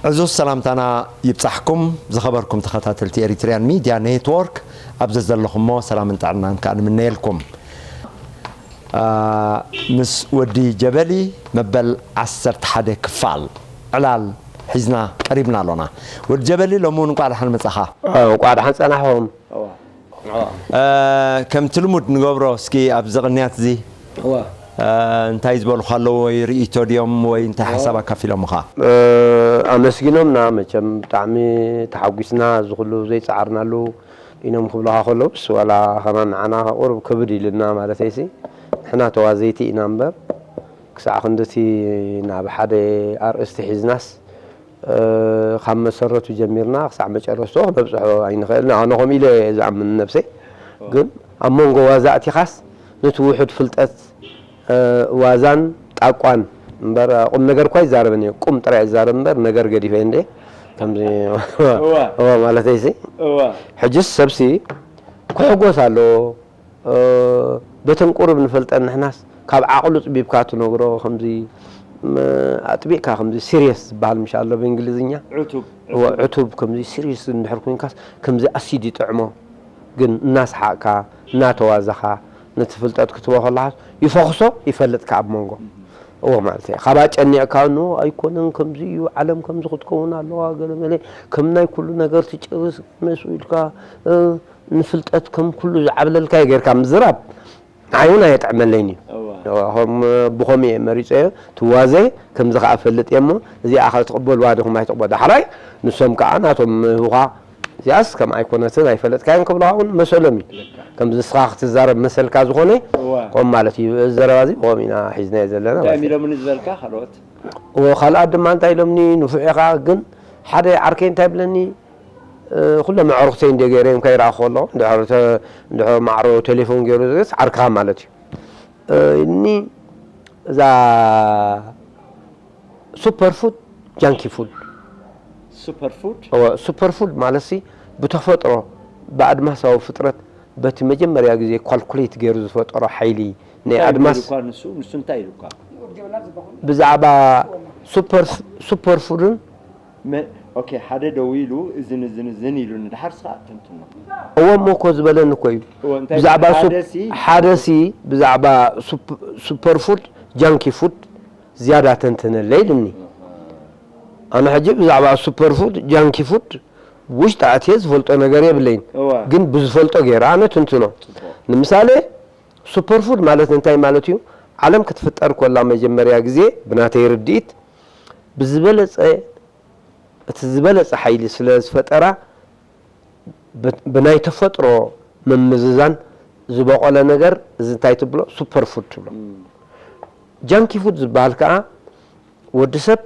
ዕዙዝ ሰላምታና ይብጻሕኩም ዝኸበርኩም ተኸታተልቲ ኤሪትሪያን ሚድያ ኔትወርክ፣ ኣብ ዘዘለኹሞ ሰላምን ጥዕናን ከኣ ንምነየልኩም። አ፣ ምስ ወዲ ጀበሊ መበል ዓሰርተ ሓደ ክፋል ዕላል ሒዝና ቀሪብና ኣሎና። ወዲ ጀበሊ፣ ሎሚ እውን እንቋዕ ደሓን መጻኻ። አ፣ እንቋዕ ደሓን ጸናሕኹም። አ፣ ከምቲ ልሙድ ንገብሮ፣ እስኪ ኣብዚ ቅንያት እዚ፣ አ፣ እንታይ ዝበሉኻ ኣለዉ? ወይ ርእይቶ ድዮም ወይ እንታይ ሓሳብ ኣካፊሎምኻ? አ፣ ኣመስጊኖምና፣ መቸም ብጣዕሚ ተሓጒስና፣ እዚ ኩሉ ዘይጸዓርናሉ ኢኖም ክብሉኻ ከለውስ፣ ዋላ ከማን ንዓና ቁሩብ ክብድ ኢሉና፣ ማለተይሲ ንሕና ተዋዘይቲ ኢና እምበር፣ ክሳዕ ክንድቲ ናብ ሓደ ኣርእስቲ ሒዝናስ፣ እ፣ ካብ መሰረቱ ጀሚርና ክሳዕ መጨረስቶ ክነብጽሖ ኣይንኽእልን። ኣነ ከምኡ ኢለ እየ ዝኣምን ነብሰይ። ግን ኣብ መንጎ ዋዛ ኣእቲኻስ፣ ነቲ ውሑድ ፍልጠት፣ እ፣ ዋዛን ጣቋን እምበር፣ ቁም ነገር እኳ ይዛረብን እየ። ቁም ጥራይ እዛረብ እምበር፣ ነገር ገዲፈ እንደ ከምዚ እወ። እወ፣ ማለተይሲ። እወ። ሕጅስ ሰብሲ ክሕጎስ ኣለዎ። እ፣ በተን ቁሩብ ንፈልጠን ንሕናስ፣ ካብ ዓቕሉ ጽቢብካ ትነግሮ፣ ከምዚ፣ ም፣ ኣጥቢቕካ ከምዚ ሲሪየስ ዝበሃል ምሽ ኣሎ ብእንግሊዝኛ። ዕቱብ፣ እወ፣ ዕቱብ። ዕቱብ ከምዚ ሲሪየስ እንድሕር ኮንካስ፣ ከምዚ ኣሲድ ይጥዕሞ። ግን እናሰሓቕካ፣ እናተዋዛኻ፣ ነቲ ፍልጠት ክትቦ ከለኻስ፣ ይፈኽሶ፣ ይፈልጥካ ኣብ መንጎ። እወ፣ ማለት እየ። ካብ ኣጨኒቕካ፣ ኖ፣ ኣይኮነን፣ ከምዚ እዩ፣ ዓለም ከምዚ ክትከውን ኣለዋ፣ ገለ መለ፣ ከም ናይ ኩሉ ነገር ትጭርስ፣ መስ ኢልካ፣ እ፣ ንፍልጠት ከም ኩሉ ዝዓብለልካዮ ጌርካ ምዝራብ፣ ንዓይ እውን ኣየጥዕመለይን እዩ። እወ። እወ፣ ከም ብኸምኡ እየ መሪጸዮ። ትዋዘ ከምዚ ከኣ እፈልጥ እየ እሞ፣ እዚኣ ከ ትቕበልዋ ዲኹም ኣይትቕበል? ዳሕራይ ንሶም ከኣ ናቶም ምህውኻ፣ እዚኣስ ከም ኣይኮነትን ኣይፈለጥካዮን ክብሉኻ እውን መሰሎም እዩ። ልክዕ። ከምዚ ንስኻ ክትዛረብ መሰልካ ዝኾነ፣ እወ። ከምኡ ማለት እዩ። እዚ ዘረባ እዚ ብኸምኡ ኢና ሒዝናዮ ዘለና እንታይ ማለት እዩ። ኢሎምኒ ዝበልካ ካልኦት? እወ፣ ካልኣት ድማ እንታይ ኢሎምኒ፣ ንፉዕ ኢኻ፣ ግን ሓደ ዓርከይ እንታይ ይብለኒ፣ እ፣ ኩሎም ኣዕሩኽተይ እንደ ገይረዮም ከይረኣኹ ከለኹ፣ እንድሕር ተ-፣ እንድሕር ማዕሮ ቴሌፎን ገይሩ ዝግስ ዓርክኻ ማለት እዩ። እ፣ እኒ እዛ ሱፐር ፉድ፣ ጃንኪ ፉድ። ሱፐር ፉድ? እወ፣ ሱፐር ፉድ ማለትሲ ብተፈጥሮ፣ ብኣድማሳዊ ፍጥረት፣ በቲ መጀመርያ ግዜ ኳልኩሌት ገይሩ ዝፈጠሮ ሓይሊ ናይ እንታይ ኣድማስ ኢሉካ ንሱ? ንሱ እንታይ ኢሉካ? ብዛዕባ ሱፐር፣ ሱፐር ፉድን መ-፣ ኦኬ፣ ሓደ ደው ኢሉ እዝን እዝን እዝን ኢሉኒ፣ ድሓር ስኻ ተንትኖ። እወ፣ እሞ እኮ ዝበለኒ እኮ እዩ። እወ፣ እንታይ ብዛዕባ ሓደ ሱፕ-፣ ሲ-፣ ሓደ ሲ ብዛዕባ ሱፕ-፣ ሱፐር ፉድ፣ ጃንኪ ፉድ ዝያዳ ተንትነለይ ኢሉኒ። ኣነ ሕጂ ብዛዕባ ሱፐር ፉድ፣ ጃንኪ ፉድ ውሽጢ ኣትየ ዝፈልጦ ነገር የብለይን። እወ። ግን ብዝፈልጦ ገይረ ኣነ ትንትኖ። ጽቡቕ። ንምሳሌ፣ ሱፐር ፉድ ማለት እንታይ ማለት እዩ? ዓለም ክትፍጠር ኮላ መጀመርያ ግዜ ብናተይ ርድኢት ብዝበለጸ፣ እቲ ዝበለጸ ሓይሊ ስለ ዝፈጠራ፣ ብ-፣ ብናይ ተፈጥሮ ምምዝዛን ዝበቖለ ነገር፣ እዚ እንታይ ትብሎ? ሱፐር ፉድ ትብሎ። እም። ጃንኪ ፉድ ዝበሃል ከኣ፣ ወዲ ሰብ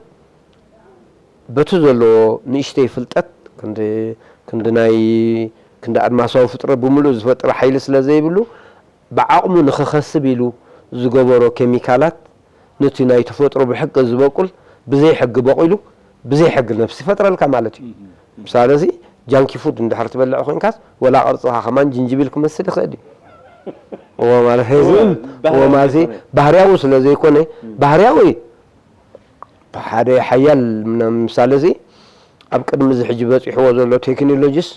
በቲ ዘለዎ ንእሽተይ ፍልጠት፣ ክንዲ፣ ክንዲ ናይ፣ ክንዲ ኣድማሳዊ ፍጥረት ብምሉእ ዝፈጥር ሓይሊ ስለ ዘይብሉ፣ ብዓቕሙ ንኽኸስብ ኢሉ ዝገበሮ ኬሚካላት፣ ነቲ ናይ ተፈጥሮ ብሕቂ ዝበቁል፣ ብዘይ ሕጊ በቂሉ፣ ብዘይ ሕጊ ነብሲ ይፈጥረልካ ማለት እዩ። እም። ምሳሌ እዚ ጃንኪ ፉድ እንድሕር ትበልዕ ኮይንካስ፣ ወላ ቅርጽኻ ከማን ጅንጅብል ክመስል ይኽእል እዩ። እወ፣ ማለት እዚ እወ፣ እውን፣ ባህርያዊ እወ፣ ማለት እዚ ዘይኮነ። ባህርያዊ ስለ ዘይኮነ፣ እም። ባህርያዊ፣ ብሓደ ሓያል ምና-፣ ምሳሌ እዚ ኣብ ቅድሚ እዚ ሕጂ በጺሕዎ ዘሎ ቴክኖሎጂስ፣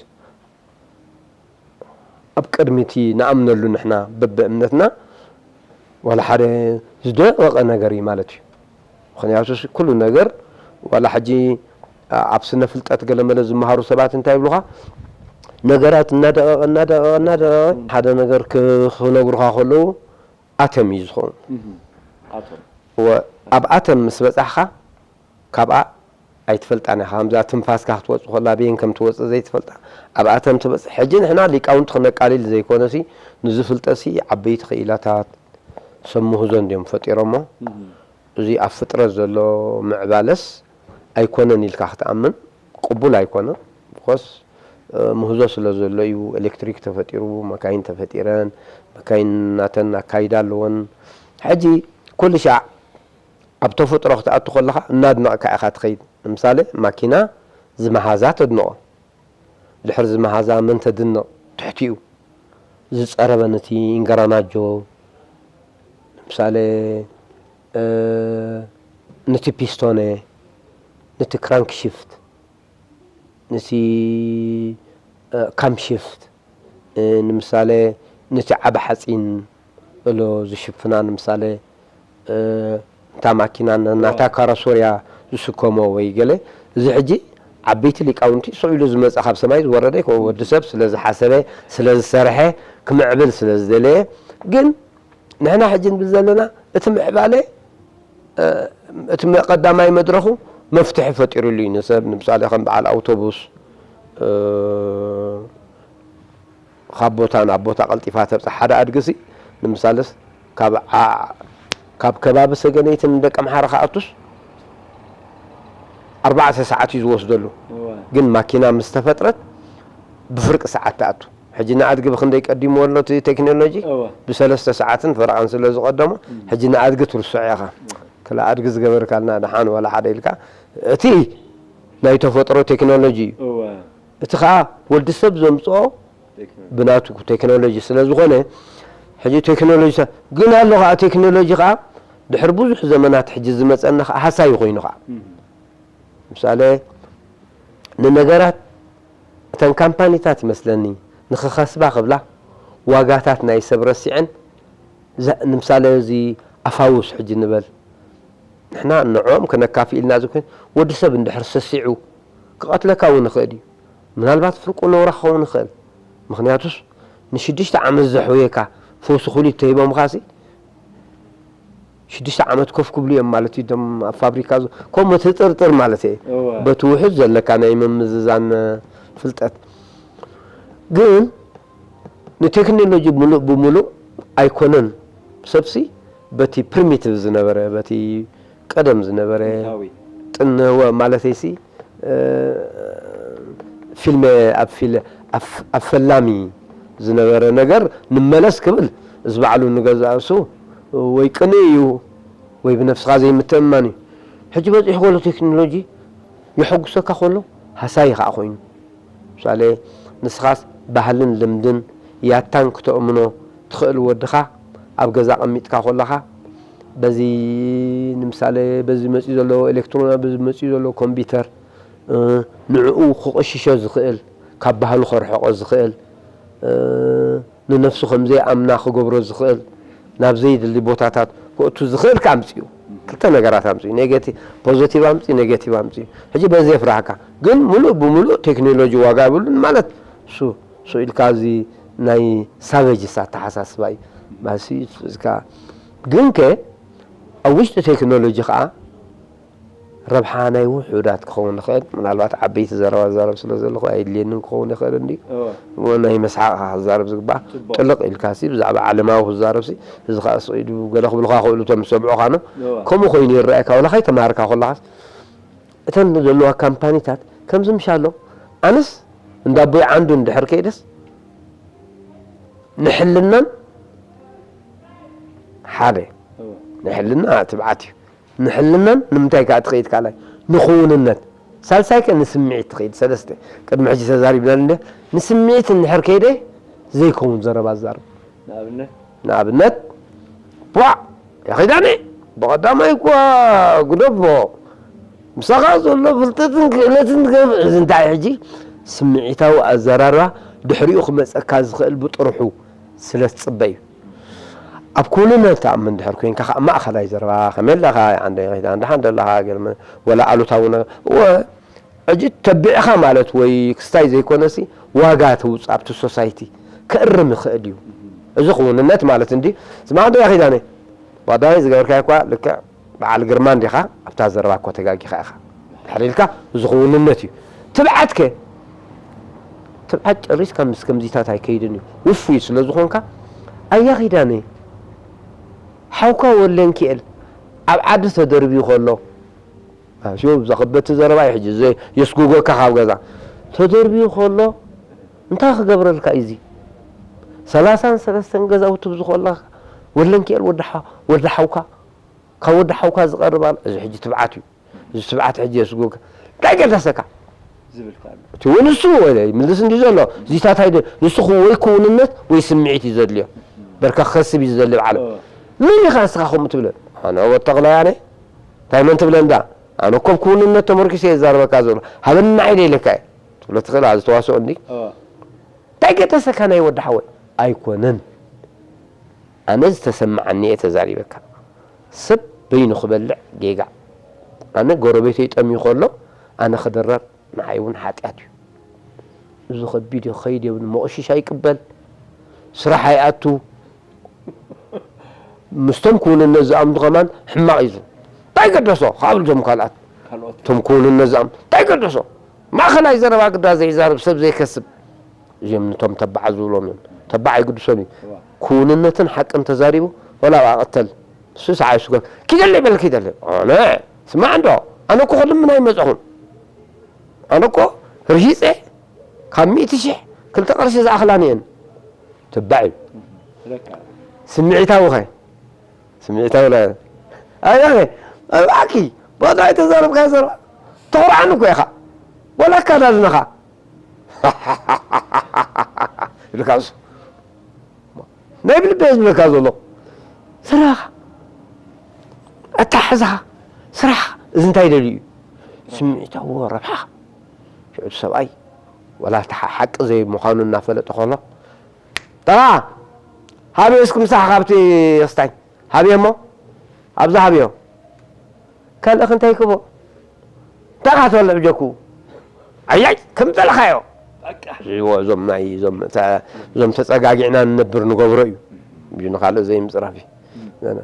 ኣብ ቅድሚ እቲ ንኣምነሉ ንሕና በብእምነትና ዋላ ሓደ ዝደቐቐ ነገር እዩ ማለት እዩ። ምኽንያቱ ኩሉ ነገር ዋላ ሕጂ ኣብ ስነ ፍልጠት ገለመለ ዝመሃሩ ሰባት እንታይ ይብሉኻ? ነገራት እናደቐቐ፣ እናደቐቐ፣ እናደቐቐ ሓደ ነገር ክ-፣ ክነግሩኻ ከለዉ ኣተም እዩ ዝኸውን። እህ፣ ኣቶም። ወ-፣ ኣብ ኣተም ምስ በጻሕኻ ካብኣ ኣይትፈልጣን ኢኻ። ከምዛ ትንፋስካ ክትወጽእ ከላ በየን ከም ትወጽእ ዘይትፈልጣ ኣብኣተን ትበጽሕ። ሕጂ ንሕና ሊቃውንቲ ክነቃልል ዘይኮነሲ፣ ንዚ ፍልጠትሲ ዓበይቲ ክኢላታት፣ ሰብ ምህዞ እንድዮም ፈጢሮሞ። እዚ ኣብ ፍጥረት ዘሎ ምዕባለስ ኣይኮነን ኢልካ ክትኣምን ቅቡል ኣይኮነን። ብኮስ ምህዞ ስለ ዘሎ እዩ። ኤሌክትሪክ ተፈጢሩ፣ መካይን ተፈጢረን፣ መካይን ናተን ኣካይዳ ኣለወን። ሕጂ ኩሉ ሻዕ ኣብ ተፈጥሮ ክትኣቱ ከለኻ እናድነቕካ ኢኻ ትኸይድ። ንምሳሌ ማኪና ዝመሃዛ ተድንቖ። ድሕሪ ዝመሃዛ መን ተድንቕ? ትሕቲኡ ዝጸረበ ነቲ ኢንገራናጆ፣ ንምሳሌ፣ እ፣ ነቲ ፒስቶነ፣ ነቲ ክራንክሺፍት፣ ነቲ፣ እ፣ ካምሺፍት፣ እ፣ ንምሳሌ ነቲ ዓቢ ሓጺን እሎ ዝሽፍና፣ ንምሳሌ፣ እ፣ እታ ማኪና ን-፣ ናታ ካሮሶርያ ዝስከሞ ወይ ገለ፣ እዚ ሕጂ ዓበይቲ ሊቃውንቲ ስቕ ኢሉ ዝመጸ ካብ ሰማይ ዝወረደ ኣይኮነ፣ ወዲ ሰብ ስለ ዝሓሰበ፣ ስለ ዝሰርሐ፣ ክምዕብል ስለ ዝደለየ። ግን ንሕና ሕጂ ንብል ዘለና እቲ ምዕባለ፣ እ፣ እቲ መ-፣ ቀዳማይ መድረኹ መፍትሒ ፈጢሩሉ እዩ ንሰብ። ንምሳሌ ከም በዓል ኣውቶቡስ፣ እ፣ ካብ ቦታ ናብ ቦታ ቀልጢፋ ተብጽሕ። ሓደ ኣድግሲ ንምሳሌስ ካብ ዓ-፣ ካብ ከባቢ ሰገነይትን ደቀምሓረ ክኣቱስ ኣርባዕተ ሰዓት እዩ ዝወስደሉ። እወ። ግን ማኪና ምስ ተፈጥረት ብፍርቂ ሰዓት ትኣቱ። ሕጂ ንኣድጊ ብኽንደይ ቀዲምዎ ኣሎ እቲ ቴክኖሎጂ? እወ። ብሰለስተ ሰዓትን ፈረቓን ስለ ዝቐደሞ፣ እም። ሕጂ ንኣድጊ ትርስዖ ኢኻ። እወ። ክላ ኣድጊ ዝገበርካልና ደሓን ዋላ ሓደ ኢልካ፣ እቲ ናይ ተፈጥሮ ቴክኖሎጂ እዩ። እወ። እቲ ኸኣ ወዲ ሰብ ዘምጽኦ ቴክኖሎጂ። ብናቱ ቴክኖሎጂ ስለ ዝኾነ፣ ሕጂ ቴክኖሎጂ ሰ-፣ ግን ኣሎ ኸኣ ቴክኖሎጂ ኸኣ ድሕሪ ብዙሕ ዘመናት ሕጂ ዝመጸና ኸኣ ሃሳዪ ኮይኑ ኸኣ። እም። ምሳሌ ንነገራት እተን ካምፓኒታት ይመስለኒ ንኽኸስባ ክብላ ዋጋታት ናይ ሰብ ረሲዐን፣ ዘ-፣ ንምሳሌ እዚ ኣፋውስ ሕጂ ንበል፣ ንሕና ንዕኦም ከነካፍእ ኢልና እዚ ኮይኑ፣ ወዲ ሰብ እንድሕር ሰሲዑ ክቐትለካ እውን ይኽእል እዩ። ምናልባት ፍርቁ ነውራ ክኸውን ይኽእል። ምኽንያቱስ ንሽዱሽተ ዓመት ዘሕውየካ ፈውሲ ኩሊት ተሂቦምኻሲ፣ ሽዱሽተ ዓመት ኮፍ ክብሉ እዮም ማለት እዩ። እቶም ኣብ ፋብሪካ ዝ-፣ ከምኡ ትጥርጥር ማለት እየ። እወ። በቲ ውሑድ ዘለካ ናይ ምምዝዛን ፍልጠት። ግን ንቴክኖሎጂ ምሉእ ብምሉእ ኣይኮነን። ሰብሲ በቲ ፕሪሚቲቭ ዝነበረ፣ በቲ ቀደም ዝነበረ ጥንታዊ። ጥንወ ማለተይሲ፣ እ፣ ፊልም ኣብ ፊል-፣ ኣብ፣ ኣብ ፈላሚ ዝነበረ ነገር ንመለስ ክብል፣ እዚ ባዕሉ ንገዛእ ርእሱ ወይ ቅንኢ እዩ ወይ ብነፍስኻ ዘይምትእምማን እዩ። ሕጂ በጺሑ ከሎ ቴክኖሎጂ የሐጉሰካ ከሎ ሃሳዪ ከኣ ኮይኑ። ምሳሌ፣ ንስኻስ ባህልን ልምድን ያታን ክተእምኖ ትኽእል ወድኻ ኣብ ገዛ ኣቐሚጥካ ከለኻ፣ በዚ ንምሳሌ፣ በዚ መጺኡ ዘሎ ኤሌክትሮና፣ በዚ መጺኡ ዘሎ ኮምፒውተር፣ እ፣ ንዕኡ ክቕሽሾ ዝኽእል፣ ካብ ባህሉ ከርሕቖ ዝኽእል፣ እ፣ ንነፍሱ ከም ዘይኣምና ክገብሮ ዝኽእል፣ ናብ ዘይድሊ ቦታታት ክእቱ ዝኽእል ከ ኣምጽኡ። ክልተ ነገራት ኣምጽኡ። ኔጌቲ-፣ ፖዚቲቭ ኣምጽኡ፣ ኔጌቲቭ ኣምጽኡ። ሕጂ በዚ የፍራህካ። ግን ምሉእ ብምሉእ ቴክኖሎጂ ዋጋ የብሉን ማለት እሱ፣ እሱ ኢልካ እዚ ናይ ሳቨጅስ ኣተሓሳስባ እዩ። ማሲ፣ እስካ፣ ግን ከ ኣብ ውሽጢ ቴክኖሎጂ ከኣ ረብሓ ናይ ውሑዳት ክኸውን ይኽእል። ምናልባት ዓበይቲ ዘረባ ዝዛረብ ስለ ዘለኹ ኣየድልየንን ክኸውን ይኽእል እንድዩ። እወ። እሞ ናይ መስሓቕ ኢኻ ክዛረብ ዝግባእ። ጽቡቕ። ጥልቕ ኢልካሲ ብዛዕባ ዓለማዊ ክዛረብሲ፣ እዚ ኸኣ ስቕ ኢሉ ገለ ክብሉኻ ክእሉ እቶም ዝሰምዑኻ ነው። እወ። ከምኡ ኮይኑ ይረኣየካ፣ ወላ ከይተማሃርካ ከለኻስ፣ እተን ዘለዋ ካምፓኒታት ከምዚ ምሽ ኣሎ። ኣነስ እንዳ ኣቦይ ዓንዱ እንድሕር ከይደስ፣ ንሕልናን ሓደ፣ እወ። ንሕልና ትብዓት እዩ። ንሕልናን ንምንታይ ከኣ ትኸይድ ካልኣይ? ንኽውንነት። ሳልሳይ ከ ንስምዒት ትኸይድ። ሰለስተ። ቅድሚ ሕጂ ተዛሪብናሉ እንደ ንስምዒት እንድሕር ከይደ ዘይከውን ዘረባ ዝዛረብ። ንኣብነት? ንኣብነት፣ ቧዕ! ያ ኺዳነ! ብቐዳማይ እኳ ግደፎ። ምሳኻ ዘሎ ፍልጠትን ክእለትን ገብ-፣ እዚ እንታይ ሕጂ? ስምዒታዊ ኣዘራርባ ድሕሪኡ ክመጸካ ዝኽእል ብጥርሑ ስለ ትጽበ እዩ። ኣብ ክውንነት ትኣምን ድሕር ኮይንካ ከኣ ማእኸላይ ዘረባ ከመይ ኣለኻ? ዓንደ ኺዳን ደሓን ደለኻ? ገርመ-፣ ወላ ኣሉታዊ ነገር፣ እወ፣ ሕጂ ተቢዕኻ ማለት ወይ ክስታይ ዘይኮነሲ ዋጋ ተውጽእ ኣብቲ ሶሳይቲ ከእርም ይኽእል እዩ። እዚ ክውንነት ማለት እንዲ ዝማዕዶ ያ ኺዳነ ባዳይ ዝገበርካዮ እኳ ልክዕ በዓል ግርማ እንዲኻ ኣብታ ዘረባ እኳ ተጋጊኻ ኢኻ። ድሕር ኢልካ እዚ ክውንነት እዩ። ትብዓትከ? ትብዓት ጨሪስካ ምስ ከምዚታት ኣይከይድን እዩ። ውፉይ ስለ ዝኾንካ፣ ኣያ ኪዳነ፣ ሓውካ ወለንኪኤል ኣብ ዓዲ ተደርብዩ ከሎ፣ ኣስዮ፣ እዛ ከበቲ ዘረባ እዩ ሕጂ፣ ዘ-፣ የስጉገካ ካብ ገዛ። ተደርብዩ ከሎ፣ እንታይ ክገብረልካ እዩ እዚ? ሰላሳን ሰለስተን ገዛውቲ ብዝኾላ፣ ወለንኪኤል ወዲ ሓ-፣ ወዲ ሓውካ፣ ካብ ወዲ ሓውካ ዝቐርብ ኣሎ። እዚ ሕጂ ትብዓት እዩ። እዚ ትብዓት ሕጂ የስጉገካ። እንታይ ገደሰካ? ዝብልካ ኣሎ። እቲ እውን ንሱ ወለ ይምልስ እንዲ ዘሎ፣ እዚታት ኣይደ-፣ ንሱ ክው-፣ ወይ ክውንነት ወይ ስምዒት እዩ ዘድልዮ። በርካ ክኸስብ እዩ ዝደሊ በዓሉ። ኦ። መን ኢኻ ንስኻ ከምኡ ትብለ? ኣነ ወዲ ተኽላይ ኣነ? እንታይ መን ትብለ እንዳ? ኣነ እኮ ኣብ ክውንነት ተመርኪሰ እየ ዝዛረበካ ዘሎ። ሃበኒ ንዓይ ደይለካ እየ። ትብሎ ትኽእል፣ ኣብዚ ተዋስኦ እንዲ? ኦ። እንታይ ገደሰካ ናይ ወዲ ሓወይ? ኣይኮነን። ኣነ ዝተሰማዓኒ እየ ተዛሪበካ። ሰብ በይኑ ክበልዕ ጌጋ። ኣነ ጎረቤተይ ጠምዩ ከሎ ኣነ ክድረር ንዓይ እውን ሓጢኣት እዩ። እዚ ከቢድ እዩ፣ ክኸይድ የብሉ፣ መቑሽሽ ኣይቅበል፣ ስራሕ ኣይኣቱ። ምስቶም ክውንነት ዝኣምኑ ከማን ሕማቕ እዩ። እንታይ ገደሶ? ካብ እዞም ካልኣት ካልኦት። እቶም ክውንነት ዝኣምኑ እንታይ ገደሶ? ማእኸላይ ዘረባ ግዳ ዘይዛረብ ሰብ ዘይከስብ። እዚኦም ነቶም ተባዕ ዝብሎም እዮም። ተባዕ ኣይግድሶም እዩ። እዋ። ክውንነትን ሓቅን ተዛሪቡ፣ ወላ ኣብኣ ቅተል። ንሱ ሰዓይ ስጎ-፣ ኪደለ ይበል ኪደለ። ኣነ፣ ስማዕ እንዶ፣ ኣነ እኮ ክልምን ኣይመጻኹን። ኣነ እኮ ርሂጸ፣ ካብ ሚእቲ ሽሕ ክልተ ቅርሺ ዝኣኽላን እየን። ተባዕ እዩ። ትለካ። ስምዒታዊ ኸ? ስምዒታዊ ለ-፣ ኣይ፣ ኣይ፣ ኣይ፣ ኣኪ፣ ቦታ ኣይተዛረብካዮ ዘረባ። ተኹርዓኒ እኮ ኢኻ። ወላ ኣካዳድናኻ። ኢልካ እሱ። ናይ ብልቢ እየ ዝብለካ ዘሎ። ስራኻ፣ ኣተሓሕዛኻ፣ ስራሕኻ፣ እዚ እንታይ ደልዩ እዩ? ስምዒታዊ ረብሓኻ። ሽዑ እቲ ሰብኣይ፣ ወላ እቲ ሓ-፣ ሓቂ ዘይምዃኑ እናፈለጠ ከሎ፣ ጠቓ፣ ሃበዮ እስኪ ምሳሕ ካብቲ ክስታይ፣ ሃበዮ እሞ፣ ኣብዛ ሃበዮ። ካልእኽ እንታይ ክቦ? እንታይ ኻትበልዕ ብጀኩ? ኣያይ፣ ከም ዝደለኻዮ። በቃ። እዎ፣ እዞም ናይ፣ እዞም ተ-፣ እዞም ተጸጋጊዕና ንነብር ንገብሮ እዩ። እዩ ንኻልእ ዘይምጽራፍ እዩ። ዘና።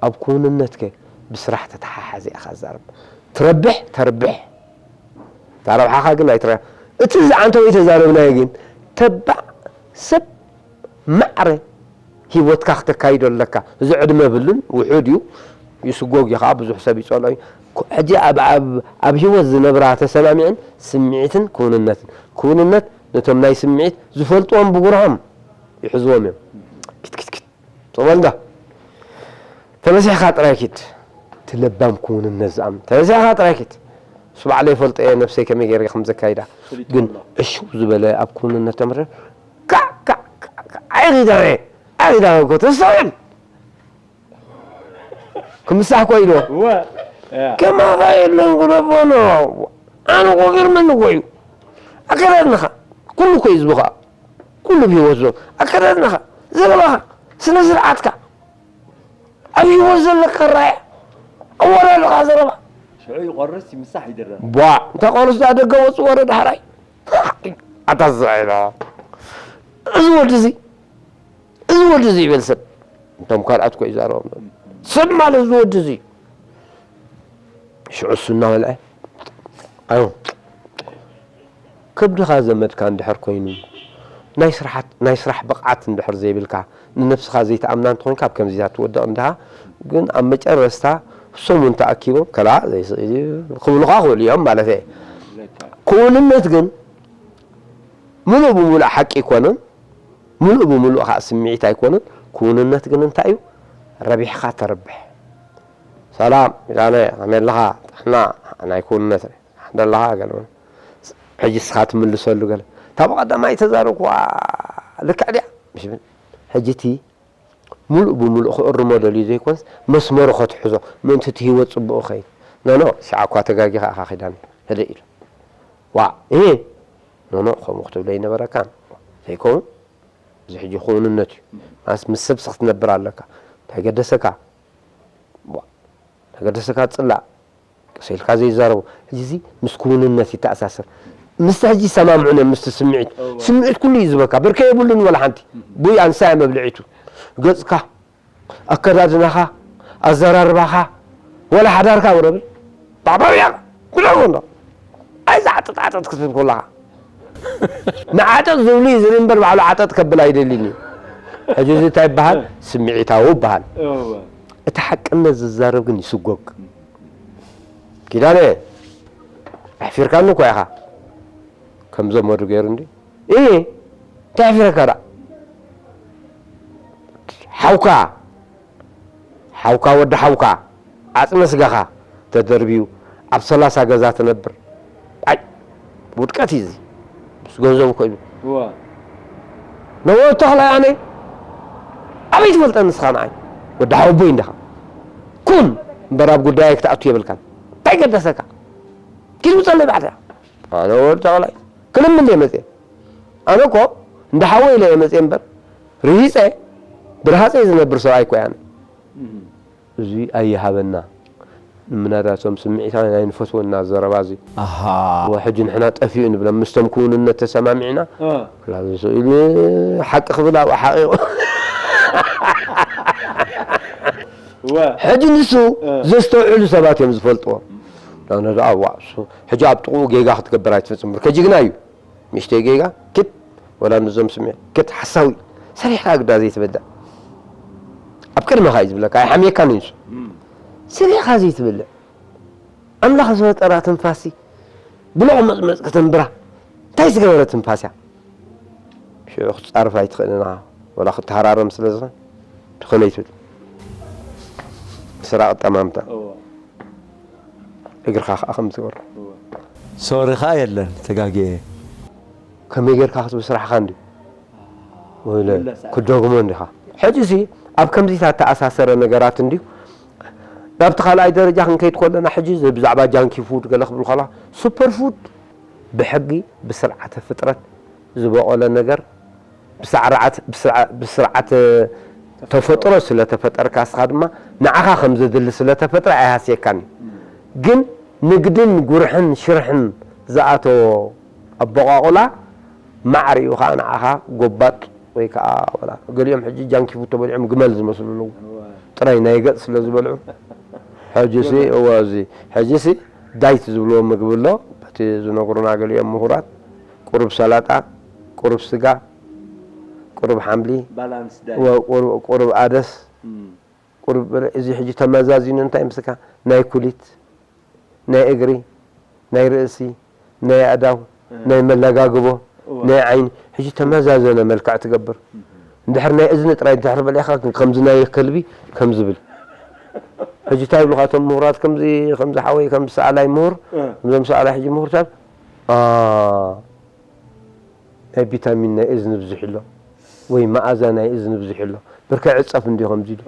ኣብ ክውንነትከ ብስራሕ ተተሓሓዝ ኢኻ ትዛረብ። ትረብሕ፣ ተርብሕ። እታ ረብሓኻ ግን ኣይትረ-፣ እቲ ዝዓንተወይ ተዛረብናዮ ግን ተባዕ ሰብ ማዕረ ህይወትካ ክተካይዶ ኣለካ። እዚ ዕድመ የብሉን፣ ውሑድ እዩ፣ ይስጎግ እዩ ኸዓ፣ ብዙሕ ሰብ ይጸልኦ እዩ። ኩ-፣ ሕጂ ኣብ፣ ኣብ፣ ኣብ ህይወት ዝነብራ ተሰማሚዐን ስምዒትን ክውንነትን። ክውንነት ነቶም ናይ ስምዒት ዝፈልጥዎም ብጉርሖም ይሕዝዎም እዮም። ኪት፣ ኪት፣ ኪት። ጽቡቕ እንዶ። ተመሲሕካ ጥራይ ኪድ። እቲ ለባም ክውንነት ዝኣምን። ተመሲሕካ ጥራይ ኪድ። እሱ ባዕለይ ይፈልጦ እየ ነብሰይ ከመይ ገይረ ከም ዘካይዳ። ፈሊጡ ግን ኣሎ። እሽው ዝበለ ኣብ ክውንነት ተምረ ካዕ፣ ካዕ፣ ካዕ፣ ካዕ፣ ኣይኺዳነ፣ ኣይኺዳነ እኮ ተስተውዕል። ክምሳሕ እኮ ኢልዎ። እወ። ያ። ከማኻ የለን ጉደቦ ነው። ኣነ እኮ ገርመኒ እኮ እዩ። ኣከዳድናኻ። ኩሉ እኮ እዩ ህዝቢ ኸዓ። ኩሉ ብህይወት ዘሎ። ኣከዳድናኻ፣ ዘረባኻ፣ ስነ ስርዓትካ። ኣብ ህይወት ዘለካ ራያ። ኣወዳድቓ ዘረባ። ሽዑ ይቆርስ፣ ይምሳሕ፣ ይድረር። ቧ፣ እንተ ቆርስ ደኣ ደገ ወጹ ወረ ዳሕራይ። ኣታ ዝስዕላ። እዚ ወዲ እዚ፣ እዚ ወዲ እዚ ይበል ሰብ። እንቶም ካልኣት እኮ ይዛረቦም። ሰብ ማለት እዚ ወዲ እዚ። ሽዑ እሱ እናበልዐ፣ ኣዮ፣ ከብድኻ ዘመድካ እንድሕር ኮይኑ፣ ናይ ስራሓት-፣ ናይ ስራሕ ብቕዓት እንድሕር ዘይብልካ፣ ንነብስኻ ዘይትኣምና እንተኾይንካ፣ ኣብ ከምዚታት ትወድቕ እንዲኻ። ግን ኣብ መጨረስታ፣ እሶም እውን ተኣኪቦም፣ ከላ፣ ዘይስ-፣ ክብሉኻ ክኽእሉ እዮም ማለት እየ። ክውንነት ግን፣ ምሉእ ብምሉእ ሓቂ ኣይኮነን፣ ምሉእ ብምሉእ ኸዓ ስምዒት ኣይኮነን። ክውንነት ግን እንታይ እዩ? ረቢሕኻ ተርብሕ። ሰላም፣ ኪዳነ፣ ከመይ ኣለኻ? ጥዕና፣ ናይ ክውንነት፣ ደለኻ? ገለ፣ ሕጂ እስኻ ትምልሰሉ ገለ። እታ ብቐዳማይ ተዛረብኩዋ ልክዕ ድያ? ምሽ ብል። ሕጂ እቲ ምሉእ ብምሉእ ክእርሞ ደልዩ ዘይኮንስ፣ መስመሩ ከትሕዞ፣ ምእንቲ እቲ ህይወት ጽቡቕ ክኸይድ። ኖ፣ ኖ፣ ሽዓ እኳ ተጋጊኻ ኢኻ ኪዳነ። ህድእ ኢሉ። ዋእ፣ እህ፣ ኖ፣ ኖ፣ ከምኡ ክትብሎ ኣይነበረካን። ዘይከውን፣ እዚ ሕጂ ክውንነት እዩ። ማለትስ ምስ ሰብሲ ክትነብር ኣለካ። እንታይ ገደሰካ? ዋእ፣ እንታይ ገደሰካ ትጽላእ? ቀስ ኢልካ ዘይዛረቡ። ሕጂ እዚ ምስ ክውንነት ይተኣሳሰር። ምስቲ ሕጂ ይሰማምዑን እዮም፣ ምስቲ ስምዒት። እወ። ስምዒት ኩሉ እዩ ዝበካ። ብርከ የብሉን ወላ ሓንቲ። እህ። ቡይ ኣንሳ እያ መብልዒቱ። ገጽካ፣ ኣከዳድናኻ፣ ኣዘራርባኻ፣ ወላ ሓዳርካ ውረብል። ባዕባው እያ። ብልዕዎ እንዶ ኣይዛ ዓጠጥ ዓጠጥ ክትብል ከለኻ ንዓጠጥ ዝብሉ እዩ ዝብል እምበር ባዕሉ ዓጠጥ ከብል ኣይደልን እዩ። ሕጂ እዚ እንታይ ይበሃል? ስምዒታዊ ይበሃል። እቲ ሓቅነት ዝዛረብ ግን ይስጎግ። ኪዳነ ኣሕፊርካኒ እኮ ኢኻ። ከም ዘመዱ ገይሩ እንዲ እ እንታይ ኣሕፊረካ ደኣ? ሓውካ ሓውካ ወዲ ሓውካ ዓጽመ ስጋኻ ተደርብዩ ኣብ ሰላሳ ገዛ ትነብር። ኣይ ውድቀት እዩ እዚ። ምስ ገንዘቡ ኮይኑ እዋ ነወ ተኽላይ ኣነ ኣበይ ትፈልጠ ንስኻ ንዓይ ወዲ ሓወቦይ እንዲኻ ኩን እምበር ኣብ ጉዳይ ክትኣቱ የብልካን። እንታይ ገደሰካ? ኪድ ውፀለይ ባዕልያ ኣነ ወዲ ተኽላይ ክልምን እየ መፅየ። ኣነ እኮ እንደ ሓወይ ኢለ እየ መፅየ እምበር ርሂፀ ብርሃፀ ዝነብር ሰብኣይ እኮ እየ ኣነ። እዚ ኣይሃበና ንምናዳቶም ስምዒታውያን ኣይንፈትወና ዘረባ እዚ ኣሃ ወ ሕጂ ንሕና ጠፊኡ ንብሎም ምስቶም ክውንነት ተሰማሚዕና እ። ላዚ ስኢሉ ሓቂ ክብል ኣብኡ ሓቂቑ ወ ሕጂ ንሱ እ። ዘስተውዕሉ ሰባት እዮም ዝፈልጥዎ ኣነ ደኣ ዋ እሱ ሕጂ ኣብ ጥቕኡ ጌጋ ክትገብር ኣይትፈፅም ብርከ ጅግና እዩ ንእሽተይ ጌጋ ክት ወላ ንዞም ስምዒ ክት ሓሳዊ ሰሪሕካ ግዳ ዘይትበልዕ ኣብ ቅድመኻ እዩ ዝብለካ ኣይሓምየካን እዩ ንሱ ሰሪሕካ ዘይትበልዕ ኣምላኽ ዝፈጠራ ትንፋሲ ብልቑ መፅመፅ ከተንብራ እንታይ ዝገበረ ትንፋስ እያ ሽዑ ክትፃርፍ ኣይትኽእልን ኢኻ ወላ ክትሃራረም ስለ ዝኾን ትኾነ ይትብል ስራቕ ጠማምታ እግርኻ ከዓ ከም ዝገበሩ ሶሪ ከዓ የለን ተጋግየ ከመይ ጌርካ ክትብል ስራሕኻ እንዲ ወለ ክደግሞ እንዲኻ ሕጂ ሲ ኣብ ከምዚታት ተኣሳሰረ ነገራት እንዲ ናብቲ ካልኣይ ደረጃ ክንከይድ ከለና ሕጂ ብዛዕባ ጃንኪ ፉድ ገለ ክብል ከላ ሱፐር ፉድ ብሕጊ ብስርዓተ ፍጥረት ዝበቆለ ነገር ብስርዓት ተፈጥሮ ስለተፈጠርካ እስኻ ድማ ንዓኻ ከም ዘድሊ ስለተፈጥረ ኣይሃስየካን እዩ ግን ንግድን ጉርሕን ሽርሕን ዝኣተዎ ኣቦቓቑላ ማዕሪኡ ከዓ ንዓኻ ጎባጥ ወይ ከዓ ወላ ገሊኦም ሕጂ ጃንኪፉ ተበሊዖም ግመል ዝመስሉ ኣለዉ ጥራይ ናይ ገፅ ስለ ዝበልዑ ሕጂሲ እወ እዚ ሕጂሲ ዳይት ዝብልዎ ምግቢ ኣሎ በቲ ዝነግሩና ገሊኦም ምሁራት ቁሩብ ሰላጣ ቁሩብ ስጋ ቁሩብ ሓምሊ ቁሩብ ኣደስ ቁሩብ እዚ ሕጂ ተመዛዚኑ እንታይ ምስካ ናይ ኩሊት ናይ እግሪ ናይ ርእሲ ናይ ኣእዳው ናይ መለጋግቦ ናይ ዓይኒ ሕጂ ተመዛዘነ መልክዕ ትገብር እንድሕር ናይ እዝኒ ጥራይ እንድሕር በሊዕኻ ከምዚ ናይ ከልቢ ከም ዝብል ሕጂ እንታይ ይብሉኻ እቶም ምሁራት ከምዚ ከምዚ ሓወይ ከምዚ ሰኣላይ ምሁር እዞም ሰኣላይ ሕጂ ምሁርታት ናይ ቪታሚን ናይ እዝኒ ብዙሕ ኣሎ ወይ መኣዛ ናይ እዝኒ ብዙሕ ኣሎ ብርከ ዕፀፍ እንዲ ከምዚ ኢሉ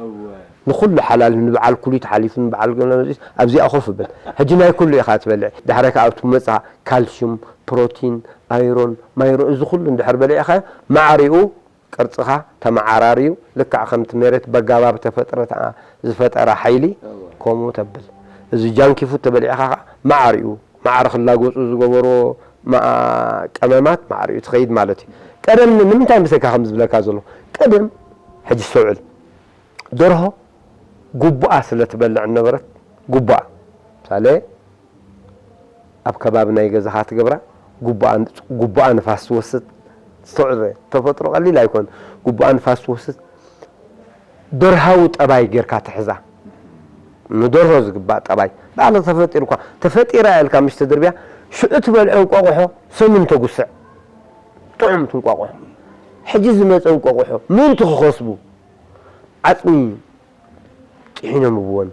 ንኩሉ ሓላል ንበዓል ኩሊት ሓሊፉ ንበዓል ገለ መፅስ ኣብዚኣ ኮፍ ብል ሕጂ ናይ ኩሉ ኢኻ ትበልዕ ዳሕራይ ከዓ ኣብቲ መፅኻ ካልሽዩም ፕሮቲን ኣይሮን ማይሮ እዚ ኩሉ እንድሕር በሊዕኻ ማዕሪኡ ቅርፅኻ ተመዓራርዩ ልክዕ ከምቲ ሜሬት በጋባብ ተፈጥረ ዝፈጠራ ሓይሊ ከምኡ ተብል እዚ ጃንኪ ፉድ ተበሊዕኻ ከዓ ማዕሪኡ ማዕረ ክላጎፁ ዝገበርዎ ቀመማት ማዕሪኡ ትኸይድ ማለት እዩ። ቀደም ንምንታይ ምሰካ ከም ዝብለካ ዘሎ ቀደም ሕጂ ስተውዕል ደርሆ ጉቡኣ ስለ ትበልዕ ነበረት ጉቡኣ ምሳሌ ኣብ ከባቢ ናይ ገዛኻ ትገብራ ጉቡኣ ንፋስ ትወስድ ስተውዕል ተፈጥሮ ቀሊል ኣይኮን ጉቡኣ ንፋስ ትወስድ ደርሃዊ ጠባይ ጌርካ ትሕዛ ንደርሆ ዝግባእ ጠባይ ባዕላ ተፈጢርኳ ተፈጢራ ኢልካ ምሽ ተድርብያ ሽዑ ትበልዖ እንቋቑሖ ሰሙን ተጉስዕ ጥዑም ትንቋቑሖ ሕጂ ዝመፀ እንቋቑሖ ምእንቲ ክኸስቡ ዓፅሚ ጥሒኖም እብወን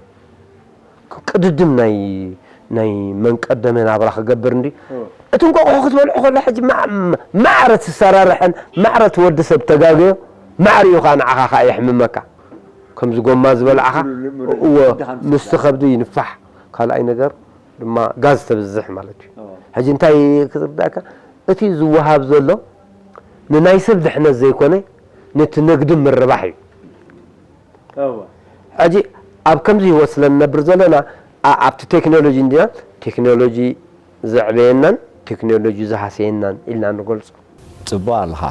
ቅድድም ናይ ናይ መንቀደመ ናብራ ክገብር እንዲ እቲ እንቋቑሖ ክትበልዖ ከሎ ሕጂ ማዕረ ትሰራርሐን ማዕረ ትወዲ ሰብ ተጋገዮ ማዕሪኡ ከዓ ንዓኻ ከዓ የሕምመካ ከምዚ ጎማ ዝበልዓኻ እዎ ምስቲ ከብዲ ይንፋሕ ካልኣይ ነገር ድማ ጋዝ ተብዝሕ ማለት እዩ ሕጂ እንታይ ክትርዳእካ እቲ ዝወሃብ ዘሎ ንናይ ሰብ ድሕነት ዘይኮነ ነቲ ንግዲ ምርባሕ እዩ ሕጂ ኣብ ከምዚ ህይወት ስለ ንነብር ዘለና ኣብቲ ቴክኖሎጂ እንዲና ቴክኖሎጂ ዘዕበየናን ቴክኖሎጂ ዝሃሰየናን ኢልና ንገልፆ። ፅቡቕ ኣለኻ።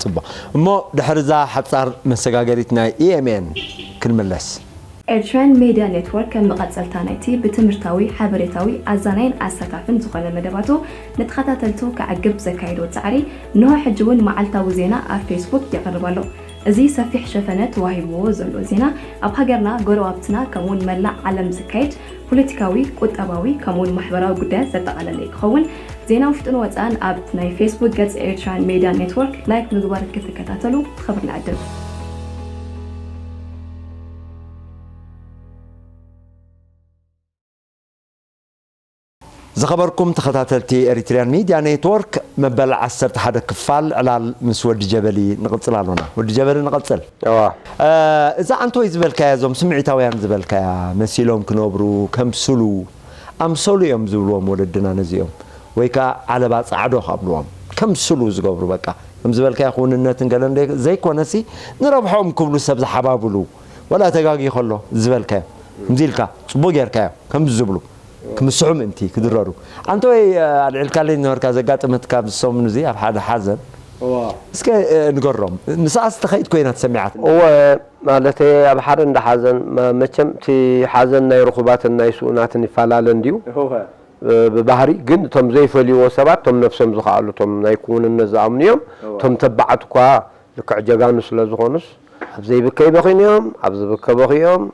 ፅቡቕ። እሞ ድሕሪ እዛ ሓፃር መሰጋገሪት ናይ E M N ክንምለስ። ኤርትራን ሜድያ ኔትወርክ ከም መቐጸልታ ናይቲ ብትምህርታዊ፣ ሓበሬታዊ፣ ኣዛናይን ኣሳታፍን ዝኾነ መደባቱ ንተኸታተልቱ ከዕግብ ዘካየዶ ጻዕሪ፣ እንሆ ሕጂ እውን መዓልታዊ ዜና ኣብ ፌስቡክ የቕርብ ኣሎ። እዚ ሰፊሕ ሸፈነ ተዋሂብዎ ዘሎ ዜና፣ ኣብ ሃገርና፣ ጎረባብትና፣ ከምኡውን መላእ ዓለም ዝካየድ ፖለቲካዊ፣ ቁጠባዊ፣ ከምኡውን ማሕበራዊ ጉዳያት ዘጠቓለለ ክኸውን፣ ዜና ውሽጥን ወጻእን ኣብ ናይ ፌስቡክ ገጽ ኤርትራን ሜድያ ኔትወርክ ላይክ ምግባር ክትከታተሉ ብኽብሪ ንዕድም። ዝኸበርኩም ተኸታተልቲ ኤሪትሪያን ሚድያ ኔትወርክ፣ መበል ዓሰርተ ሓደ ክፋል ዕላል ምስ ወዲ ጀበሊ ንቕጽል ኣሎና። ወዲ ጀበሊ ንቐጽል። እዋ። እ፣ እዛ ኣንቶይ ዝበልካያ፣ እዞም ስምዒታውያን ዝበልካያ መሲሎም ክነብሩ ከምስሉ፣ ኣምሰሉ እዮም ዝብልዎም ወለድና ነዚኦም። ወይ ከኣ ዓለባ ጻዕዶ ካብልዎም። ከምስሉ ዝገብሩ በቃ። ከም ዝበልካዮ ክውንነትን ገለን ደይ-፣ ዘይኮነሲ ንረብሖም ክብሉ ሰብ ዝሓባብሉ። ወላ ተጋጊ ከሎ ዝበልካዮ። ከምዚ ኢልካ፣ ጽቡቕ ጌርካዮ። ከምዚ ዝብሉ። ክምስሑ ምእንቲ ክድረሩ። ኣንተ ወይ፣ እ፣ ኣልዒልካለይ ዝነበርካ ዘጋጠመትካ ኣብዚ ሰሙን እዚ ኣብ ሓደ ሓዘን። እዋ። እስከ፣ እ፣ ንገሮም። ንስኣስ ትኸይድ ኮይና ተሰሚዓት። እወ፣ ማለተይ ኣብ ሓደ እንዳ ሓዘን፣ መ-፣ መቸም እቲ ሓዘን ናይ ርኹባትን ናይ ስኡናትን ይፈላለ እንድዩ። እወ። እ፣ ብባህሪ ግን እቶም ዘይፈልይዎ ሰባት፣ እቶም ነብሶም ዝኸኣሉ፣ እቶም ናይ ክውንነት ዝኣምኑ እዮም። እወ። እቶም ተባዓት እኳ ልክዕ ጀጋኑ ስለ ዝኾኑስ፣ ኣብ ዘይብከ ይበኽዩን እዮም፣ ኣብ ዝብከ በኽዮም፣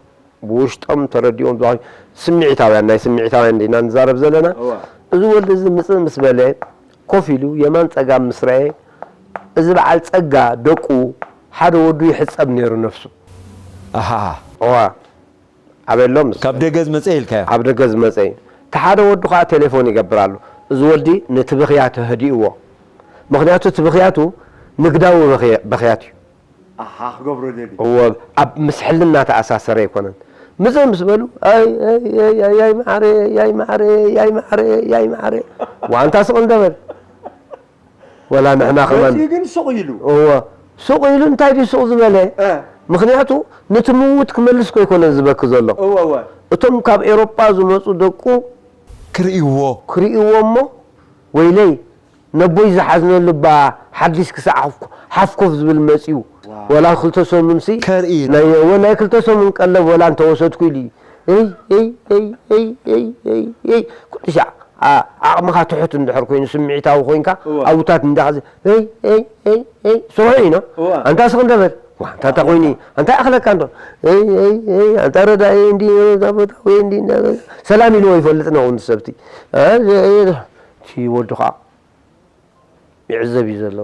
ብውሽጦም ተረዲኦም ዝባህዩ ስምዒታውያን፣ ናይ ስምዒታውያን ዲና ንዛረብ ዘለና። እዋ። እዚ ወልዲ እዚ ምጽእ ምስ በለ፣ ኮፍ ኢሉ የማን ጸጋም ምስ ረኣየ፣ እዚ በዓል ጸጋ ደቁ ሓደ ወዱ ይሕጸብ ነይሩ ነፍሱ። ኣሃ። እዋ። ኣበሎም ምስ ካብ ደገ ዝመጸ ኢልካዮ? ኣብ ደገ ዝመጸ እዩ። እቲ ሓደ ወዱ ከኣ ቴሌፎን ይገብር ኣሎ። እዚ ወልዲ ነቲ ብኽያት ተህዲእዎ። ምኽንያቱ እቲ ብኽያቱ ንግዳዊ በኽየ-፣ በኽያት እዩ። ኣሃ፣ ክገብሮ ደልዩ። እወ፣ ኣብ ምስ ሕልና ተኣሳሰረ ኣይኮነን። ምጽእ ምስ በሉ፣ ኣይ፣ ኣይ፣ ኣይ፣ ኣይ፣ ኣይ፣ መዓረ፣ ኣይ፣ መዓረ፣ ኣይ፣ መዓረ፣ ኣይ፣ መዓረ። ዋንታ ስቕ እንደ በል። ወላ ንሕና ከማን መጺኡ ግን ሱቕ ኢሉ። እወ፣ ሱቕ ኢሉ እንታይ ድዩ ሱቕ ዝበለ? እ። ምኽንያቱ ነቲ ምዉት ክመልስ እኮ ኣይኮነን ዝበኪ ዘሎ። እወ፣ እወ። እቶም ካብ ኤውሮጳ ዝመጹ ደቁ ክርእይዎ። ክርእይዎ እሞ፣ ወይለይ፣ ነቦይ ዝሓዝነሉ እባ ሓድሽ ክሳዕ ሓፍ-፣ ሓፍኮፍ ዝብል መጺኡ። ዋው። ወላ ክልተ ሰሙንሲ ከርኢ ናይ፣ ወ-፣ ናይ ክልተ ሰሙን ቀለብ ወላ እንተወሰድኩ ኢሉ እዩ። እይ፣ እይ፣ እይ፣ እይ፣ እይ፣ እይ፣ እይ። ኩሉ ሻዕ፣ ኣ-፣ ዓቕምኻ ትሑት እንድሕር ኮይኑ፣ ስምዒታዊ ኮይንካ፣ እወ። ኣውታት እንዳኸዘ፣ እይ፣ እይ፣ እይ፣ እይ፣ ስሩዕ እዩ፣ ኖ? እወ። ኣንታ ስቕ እንደ በል። ዋ፣ ኣንታ እንታይ ኮይኑ እዩ? ኣንታ ይኣኽለካ እንዶ? እይ፣ እይ፣ እይ፣ ኣንታ ረዳኢ እንዲ፣ ኣንታ ቦታዊ እንዲ፣ እንዳ-፣ ሰላም ኢልዎ ይፈልጥ ነው፣ ንሰብቲ። እ፣ እ፣ እቲ ወዲ ኸዓ ይዕዘብ እዩ ዘሎ።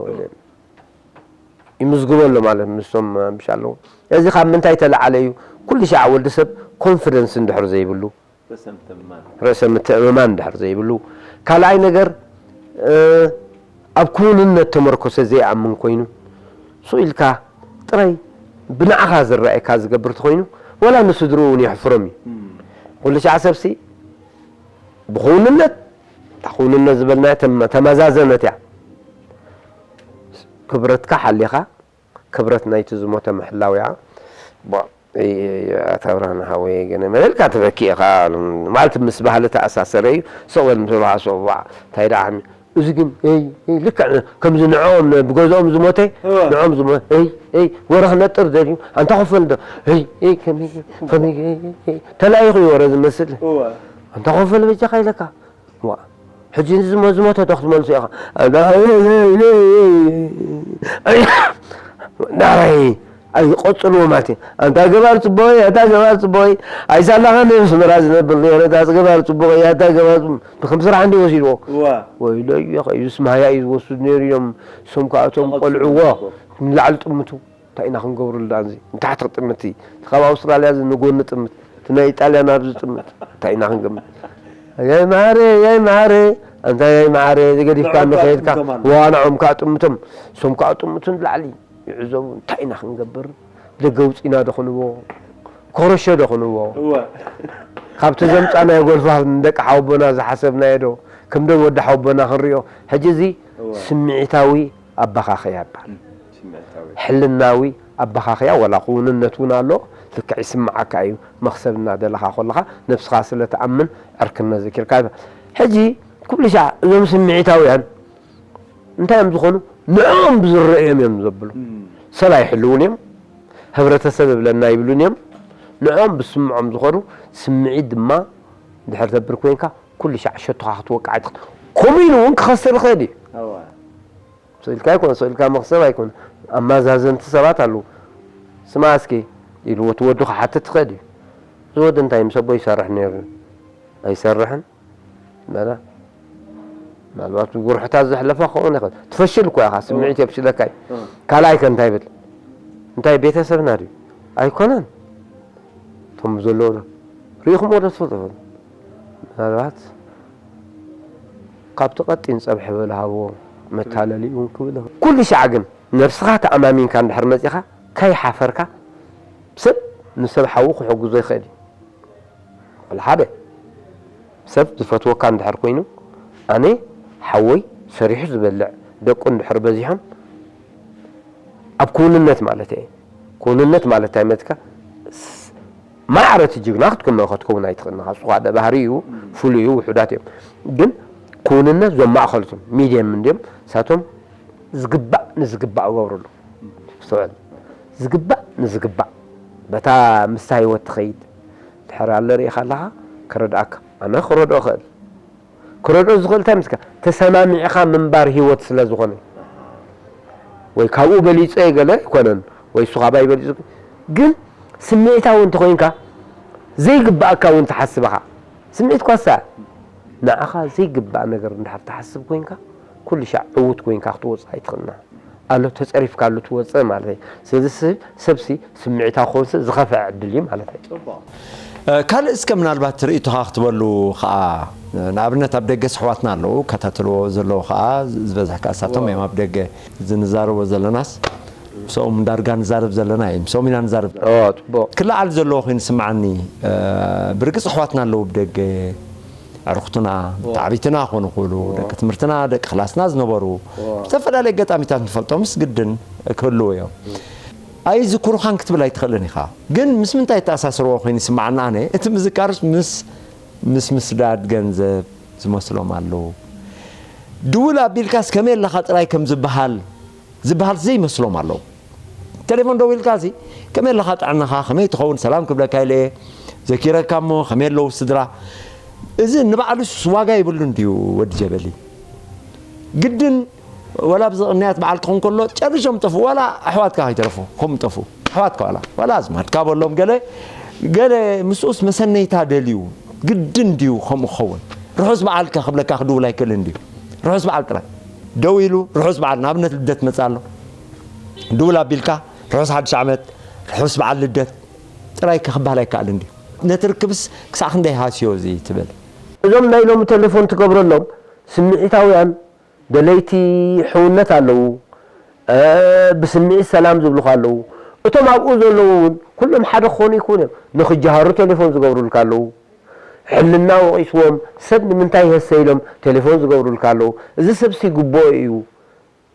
ይምዝግቦ ኣሎ ማለት ምስቶም ምሽ ኣለዉ። እዚ ካብ ምንታይ ተለዓለ እዩ? ኩሉ ሻዕ ወዲ ሰብ ኮንፊደንስ እንድሕር ዘይብሉ፣ ርእሰ ምትእምማን። ርእሰ ምትእምማን እንድሕር ዘይብሉ፣ ካልኣይ ነገር፣ እ፣ ኣብ ክውንነት ተመርኮሰ ዘይኣምን ኮይኑ፣ ሱቕ ኢልካ ጥራይ ብንዓኻ ዝረኣየካ ዝገብር ተኾይኑ፣ ወላ ንስድርኡ እውን የሕፍሮም እዩ። እም። ኩሉ ሻዕ ሰብሲ ብኽውንነት፣ እታ ክውንነት ዝበልናያ ተመ-፣ ተመዛዘነት እያ። ክብረትካ ሓሊኻ፣ ክብረት ናይቲ ዝሞተ ምሕላው እያ። ቦ-፣ እ-፣ ኣታ ብርሃነ ሓወይ፣ ገለ መለ ኢልካ ትበኪ ኢኻ። ማለት ምስ ባህሊ ተኣሳሰረ እዩ። ስቕ በል ምስ በልኻ፣ ስቕ በል። እንታይ ደኣ ዓሚ-፣ እዚ ግን፣ እይ፣ እይ፣ ልክዕ ከምዚ ንዕኦም ን-፣ ብገዝኦም ዝሞተ፣ እወ። ንዕኦም ዝሞ-፣ እይ፣ እይ፣ ወረ ክነጥር ደልዩ፣ ኣንታ ኮፈል ዶ፣ እይ፣ እይ፣ ከመይ፣ ከመይ፣ እይ፣ እይ፣ እይ፣ ተላኢኹ እዩ ወረ ዝመስል። እወ። ኣንታ ኮፈል በጃኻ ኢለካ። ዋ፣ ሕጂ እዚ ዝሞ-፣ ዝሞተ ዶ ክትመልሶ ኢኻ? ናራይ፣ ኣይቐጽልዎ ማለት እዩ። ኣንታ ገባር ጽቡቕ፣ ኣንታ ገባር ጽቡቕ፣ ኣይሳላኻን ነብስ ምራ ዝነብር ነይረ፣ ኣንታ ገባር ጽቡቕ፣ ኣንታ ገባር ጽቡቕ። ከም ስራሕ እንዲ ወሲድዎ። እዋ። ወይለዮ፣ ከዩስ ማያ እዩ ዝወስድ ነይሩ እዮም። እሶም ከዓ እቶም ተቐጽሉ ቆልዕዎ እኮ። ንላዕሊ ጥምቱ። እንታይ ኢና ክንገብረሉ ደኣ እዚ? ንታሕቲ ጥምቲ። እቲ ካብ ኣውስትራልያ እዚ ንጎኒ ጥምት። እቲ ናይ ኢጣልያ ናብዚ ጥምት። እንታይ ኢና ክንገምት? ያይ ማሬ፣ ያይ ማሬ፣ ኣንታ ያይ ማሬ፣ እዚ ገዲፍካ ምዕራብ ንኸይድካ፣ ጥምቶም ኣሎ። ዋናዖም ከዓ ጥምቶም። እሶም ከዓ ጥምቱ ንላዕሊ። ይዕዘቡ፣ እንታይ ኢና ክንገብር? ደገ ውፂና ዶ ክንቦ? ኮረሾ ዶ ክንቦ? እወ። ካብቲ ዘምፃናዮ ጎልፋ ንደቂ ሓወቦና ዝሓሰብናዮ ዶ? ከም ደም ወዲ ሓወቦና ክንሪኦ? ሕጂ እዚ እወ። ስምዒታዊ ኣባኻኽያ ይበሃል። እም፣ ስምዒታዊ። ሕልናዊ ኣባኻኽያ፣ ወላ ክውንነት እውን ኣሎ። ልክዕ ይስምዓካ እዩ። መኽሰብ እናደለኻ ከለኻ፣ ነብስኻ ስለ ትኣምን፣ ዕርክነት ዘኪርካ ይበሃል። ሕጂ፣ ኩሉ ሻዕ እዞም ስምዒታውያን፣ እንታይ እዮም ዝኾኑ? ንዕኦም ብዝረኣዮም እዮም ዘብሉ። እም። ሰብ ኣይሕልዉን እዮም፣ ሕብረተሰብ እብለና ኣይብሉን እዮም። ንዕኦም ብስምዖም ዝኸዱ ስምዒት ድማ ድሕር ተብር ኮይንካ ኩሉ ሻዕ ሸቶኻ ክትወቅዕ ኣይትኽእል። ከምኡ ኢሉ እውን ክኸስር ይኽእል እዩ። ስኢልካ ኣይኮነ፣ ስኢልካ መኽሰብ ኣይኮነ። ኣመዛዘንቲ ሰባት ኣለዉ። ስማ እስኪ ኢልዎ እቲ ወዱ ክሓትት ትኽእል እዩ። እዚ ወዲ እንታይ ምስ ኣቦ ይሰርሕ ነይሩ? ኣይሰርሕን? በላ። ምናልባት ብጉርሕታት ዘሕለፈ ክኸውን ይኽእል። ትፈሽል እኮ ኢኻ፣ ስምዒት የብሽለካ እዩ። ካልኣይ ከ እንታይ ይብል? እንታይ ቤተሰብና ድዩ? ኣይኮነን። እቶም ዘለዉ ዶ? ርኢኹምዎ ዶ ትፈልጡ? ምናልባት ካብቲ ቀጢን ጸብሒ በል ሃብዎ፣ መታለሊ እውን ክብል ይኽእል። ኩሉ ሻዕ ግን ነብስኻ ተኣማሚንካ እንድሕር መጺኻ፣ ከይሓፈርካ ሰብ ንሰብ ሓዉ ክሕግዞ ይኽእል እዩ። ወላ ሓደ ሰብ ዝፈትወካ እንድሕር ኮይኑ፣ ኣነ ሓወይ ሰሪሑ ዝበልዕ ደቁ እንድሕር በዚሖም፣ ኣብ ክውንነት ማለት እየ። ክውንነት ማለት እንታይ መትካ? ስ-፣ ማዕረ እቲ ጅግና ክትክመ-፣ ክትከውን ኣይትኽእልን ኢኻ። እሱ ኻደ ባህሪ እዩ፣ ፍሉይ እዩ፣ ውሑዳት እዮም። ግን ክውንነት ዞም ማእኸልቱም፣ ሚድየም እንድዮም፣ ሳቶም ዝግባእ ንዝግባእ እገብርሉ። ኣስተውዕል። ዝግባእ ንዝግባእ። በታ ምስታ ህይወት ትኸይድ። ድሕር ኣለ ርኢኻ ኣለኻ፣ ክረድኣካ። ኣነ ክረድኦ እኽእል። ክረድኦ ዝኽእል እንታይ ምስካ? ተሰማሚዕኻ ምንባር ህይወት ስለ ዝኾነ። ወይ ካብኡ በሊጸ ገለ ኣይኮነን፣ ወይ እሱ ካባይ በሊጹ። ግን ስምዒታዊ እንተኾይንካ፣ ዘይግባኣካ እውን ትሓስብ ኢኻ። ስምዒት ኳሳ፣ ንዓኻ ዘይግባእ ነገር እንድሕር ትሓስብ ኮይንካ፣ ኩሉ ሻዕ ዕዉት ኮይንካ ክትወጽእ ኣይትኽእልና። ኣሎ ተጸሪፍካሉ ትወጽእ ማለት እዩ። ስለዚ ሰብ፣ ሰብሲ ስምዒታዊ ክኸውን ዝኸፍአ ዕድል እዩ ማለት እዩ። ጽቡቕ። እ፣ ካልእ እስከ ምናልባት ርእይቶኻ ክትበሉ ኸኣ፣ እ፣ ንኣብነት ኣብ ደገ ኣሕዋትና ኣለዉ፣ ከታተልዎ ዘለዉ ኸኣ ዝበዝሕ ከኣ እሳቶም እዮም ኣብ ደገ። እዚ ንዛረቦ ዘለናስ ምስኦም ዳርጋ ንዛረብ ዘለና እዩ፣ ምስኦም ኢና ንዛረብ። ኦ፣ ጽቡቕ። ክለዓል ዘለዎ ኮይኑ ይስምዓኒ፣ እ፣ ብርግጽ ኣሕዋትና ኣለዉ ብደገ፣ ኣዕሩኽትና፣ ተዓቢትና ክኾኑ ይኽእሉ፣ ደቂ ትምህርትና፣ ደቂ ክላስና ዝነበሩ፣ ብዝተፈላለየ ኣጋጣሚታት ንፈልጦምስ ግድን ክህልዉ እዮም። ኣይዝክሩኻን ክትብል ኣይትኽእልን ኢኻ። ግን ምስ ምንታይ ተኣሳስርዎ ኮይኑ ይስምዓኒ ኣነ፣ እቲ ምዝካርስ ምስ፣ ምስ ምስዳድ ገንዘብ ዝመስሎም ኣለዉ። ድውል ኣቢልካስ ከመይ ኣለኻ ጥራይ ከም ዝበሃል፣ ዝበሃል ዘይመስሎም ኣለዉ። ቴሌፎን ደዊልካ እዚ፣ "ከመይ ኣለኻ ጥዕናኻ? ከመይ ትኸውን? ሰላም ክብለካ ኢለ እየ። ዘኪረካ እሞ፣ ከመይ ኣለዉ ስድራ?" እዚ ንባዕሉስ ዋጋ የብሉን ድዩ ወዲ ጀበሊ? ግድን ወላ ኣብዚ ቅንያት በዓል ክኸውን ከሎ ጨርሾም ጠፍኡ፣ ዋላ ኣሕዋትካ ከይተረፉ፣ ከምኡ ጠፍኡ። ኣሕዋትካ ዋላ፣ ዋላ ኣዝማድካ በሎም ገለ፣ ገለ ምስኡስ መሰነይታ ደልዩ፣ ግድን ድዩ ከምኡ ክኸውን? ርሑስ በዓልካ ክብለካ ክድውል ኣይክእልን ድዩ? ርሑስ በዓል ጥራይ። ደው ኢሉ፣ ርሑስ በዓል፣ ንኣብነት ልደት መጽእ ኣሎ። ድውል ኣቢልካ፣ ርሑስ ሓድሽ ዓመት፣ ርሑስ በዓል ልደት ጥራይ ክበሃል ኣይከኣልን ድዩ? ነቲ ርክብስ ክሳዕ ክንደይ ሃስዮ እዚ ትብል? እዞም ናይ ሎሚ ቴሌፎን ትገብረሎም ስምዒታውያን ደለይቲ ሕውነት ኣለዉ። እ፣ ብስምዒት ሰላም ዝብሉኻ ኣለዉ። እቶም ኣብኡ ዘለዉ እውን ኩሎም ሓደ ክኾኑ ይኽእሉ እዮም። ንኽጀሃሩ ቴሌፎን ዝገብሩልካ ኣለዉ። ሕልና ወቒስዎም፣ ሰብ ንምንታይ ይሀሰ ኢሎም ቴሌፎን ዝገብሩልካ ኣለዉ። እዚ ሰብሲ ግቡኦ እዩ።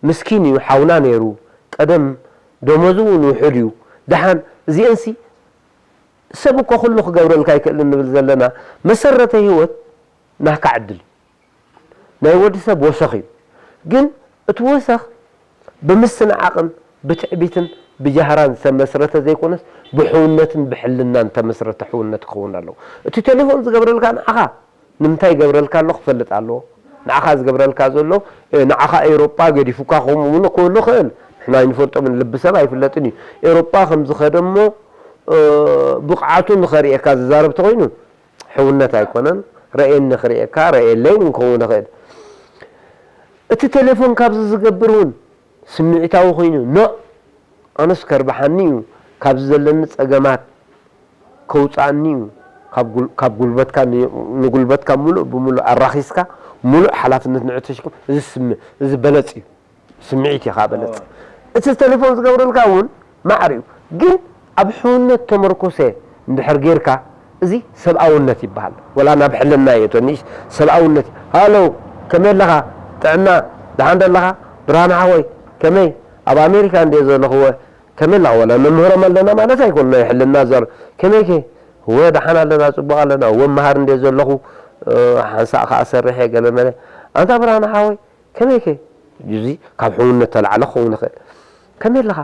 ምስኪን እዩ፣ ሓውና ነይሩ። ቀደም ደሞዙ እውን ውሑድ እዩ። ደሓን እዚአንሲ ሰብ እኮ ኩሉ ክገብረልካ ኣይክእልን ንብል ዘለና። መሰረተ ህይወት ናካ ዕድል እዩ። ናይ ወዲ ሰብ ወሰኽ እዩ። ግን እቲ ወሰኽ ብምስንዓቕን ብትዕቢትን ብጃህራን ዝተመስረተ ዘይኮነስ፣ ብሕውነትን ብሕልናን ዝተመስረተ ሕውነት ክኸውን ኣለዎ። እቲ ቴሌፎን ዝገብረልካ ንዓኻ ንምንታይ ይገብረልካ ኣሎ ክፈልጥ ኣለዎ። ንዓኻ ዝገብረልካ ዘሎ፣ እ፣ ንዓኻ ኤውሮጳ ገዲፉካ ከምኡ እውን ክህሉ ይኽእል። ንሕና ኣይንፈልጦምን፣ ልቢ ሰብ ኣይፍለጥን እዩ። ኤውሮጳ ከም ዝኸደ እሞ፣ እ፣ ብቕዓቱ ንኸርእየካ ዝዛረብ ተኾይኑ፣ ሕውነት ኣይኮነን። ረእየኒ ክርእየካ፣ ረእየለይ እውን ክኸውን ይኽእል። እቲ ቴሌፎን ካብዚ ዝገብር እውን ስምዒታዊ ኮይኑ፣ ኖእ፣ ኣነስ ከርብሓኒ እዩ፣ ካብዚ ዘለኒ ጸገማት ከውጽኣኒ እዩ፣ ካብ ጉል-፣ ካብ ጉልበትካ ን-፣ ንጉልበትካ ምሉእ ብምሉእ ኣራኺስካ፣ ምሉእ ሓላፍነት ንዑ ተሸክም፣ እዚ ስም-፣ እዚ በለጽ እዩ። ስምዒት እዩ ኸዓ በለጽ። እቲ ቴሌፎን ዝገብረልካ እውን ማዕረ እዩ። ግን ኣብ ሕውነት ተመርኮሰ እንድሕር ጌርካ፣ እዚ ሰብኣውነት ይበሃል። ወላ ናብ ሕልና እየ እቶ ንእሽ ሰብኣውነት እዩ። ሃሎ፣ ከመይ ኣለኻ? ጥዕና፣ ደሓን ዶ ኣለኻ? ብርሃነ ሓወይ፣ ከመይ? ኣብ ኣሜሪካ እንድየ ዘለኹ፣ ወ-፣ ከመይ ኣለኻ? ወላ ነምህሮም ኣለና ማለት ኣይኮን፣ ናይ ሕልና ዘር-፣ ከመይከ? ወ፣ ደሓን ኣለና፣ ጽቡቕ ኣለና። ወ፣ መሃር እንድየ ዘለኹ፣ እ፣ ሓንሳእ ከኣ ሰርሕ እየ፣ ገለ መለ። ኣንታ ብርሃነ ሓወይ፣ ከመይከ? እዚ ካብ ሕውነት ተላዕለ ክኸውን ይኽእል። ከመይ ኣለኻ?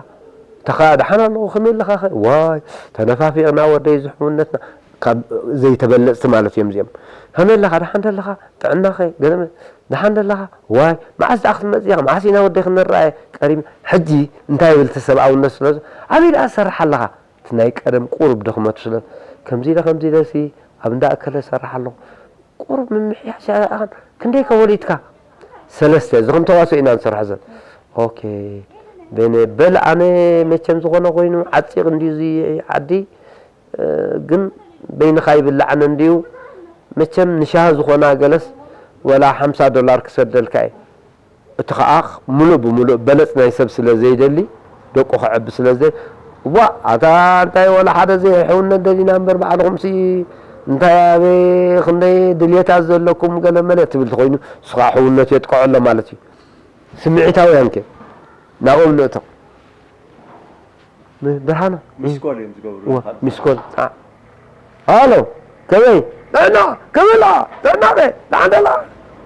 ተኻ ደሓን ኣለኹ፣ ከመይ ኣለኻ ኸ? ዋይ፣ ተነፋፊቕና ወደይ፣ ዝሕውነትና ካብ ዘይተበለጽቲ ማለት እዮም እዚኦም። ከመይ ኣለኻ? ደሓን ደለኻ? ጥዕና ኸ? ገለ መ-፣ ደሓን ደለኻ? ዋይ፣ መዓስ ደኣ ክትመጽእ ኢኻ? መዓስ ኢና ወደይ ክንረኣየ? ቀሪብና። ሕጂ እንታይ ይብል እቲ ሰብኣውነት ስለ ዝ-፣ ኣበይ ደኣ ትሰርሕ ኣለኻ? እቲ ናይ ቀደም ቁሩብ ድኽመቱ ስለ፣ ከምዚ ኢለ ከምዚ ኢለሲ ኣብ እንዳ እከለ እሰርሕ ኣለኹ። ቁሩብ ምምሕያሽ ኣኻን ክንደይ ከ ወሊድካ? ሰለስተ፣ እዚ ከም ተዋስኦ ኢና ንሰርሖ ዘን። ኦኬ። በነ-፣ በል ኣነ መቸም ዝኾነ ኮይኑ ዓጺቕ እንድዩ እዚ ዓዲ፣ እ፣ ግን በይንኻ ይብላዕን እንድዩ። መቸም ንሻሂ ዝኾና ገለስ ወላ ሓምሳ ዶላር ክሰደልካ እየ። እቲ ኸኣ ምሉእ ብምሉእ በለጽ ናይ ሰብ ስለ ዘይደሊ፣ ደቁ ከዕቢ ስለ ዘይ-፣ እዋእ፣ ኣታ እንታይ ወላ ሓደ ዘይሕውነት ደሊና እምበር ባዕልኹምሲ እንታይ ኣበይ ክንደይ ድልየታት ዘለኩም ገለ መለ ትብል ተኾይኑ፣ ንሱ ኸኣ ሕውነት የጥቅዖ ኣሎ ማለት እዩ። ስምዒታውያን ከ ናብኦም ንእቶ። ም-፣ ብርሃና። ሚስኮል እዮም ዝገብሩ። እዋ፣ ሚስኮል። አ-፣ ሃሎ፣ ከመይ? ጥዕና፣ ከመይ ኣላ? ጥዕና ከ? ደሓን ደላ?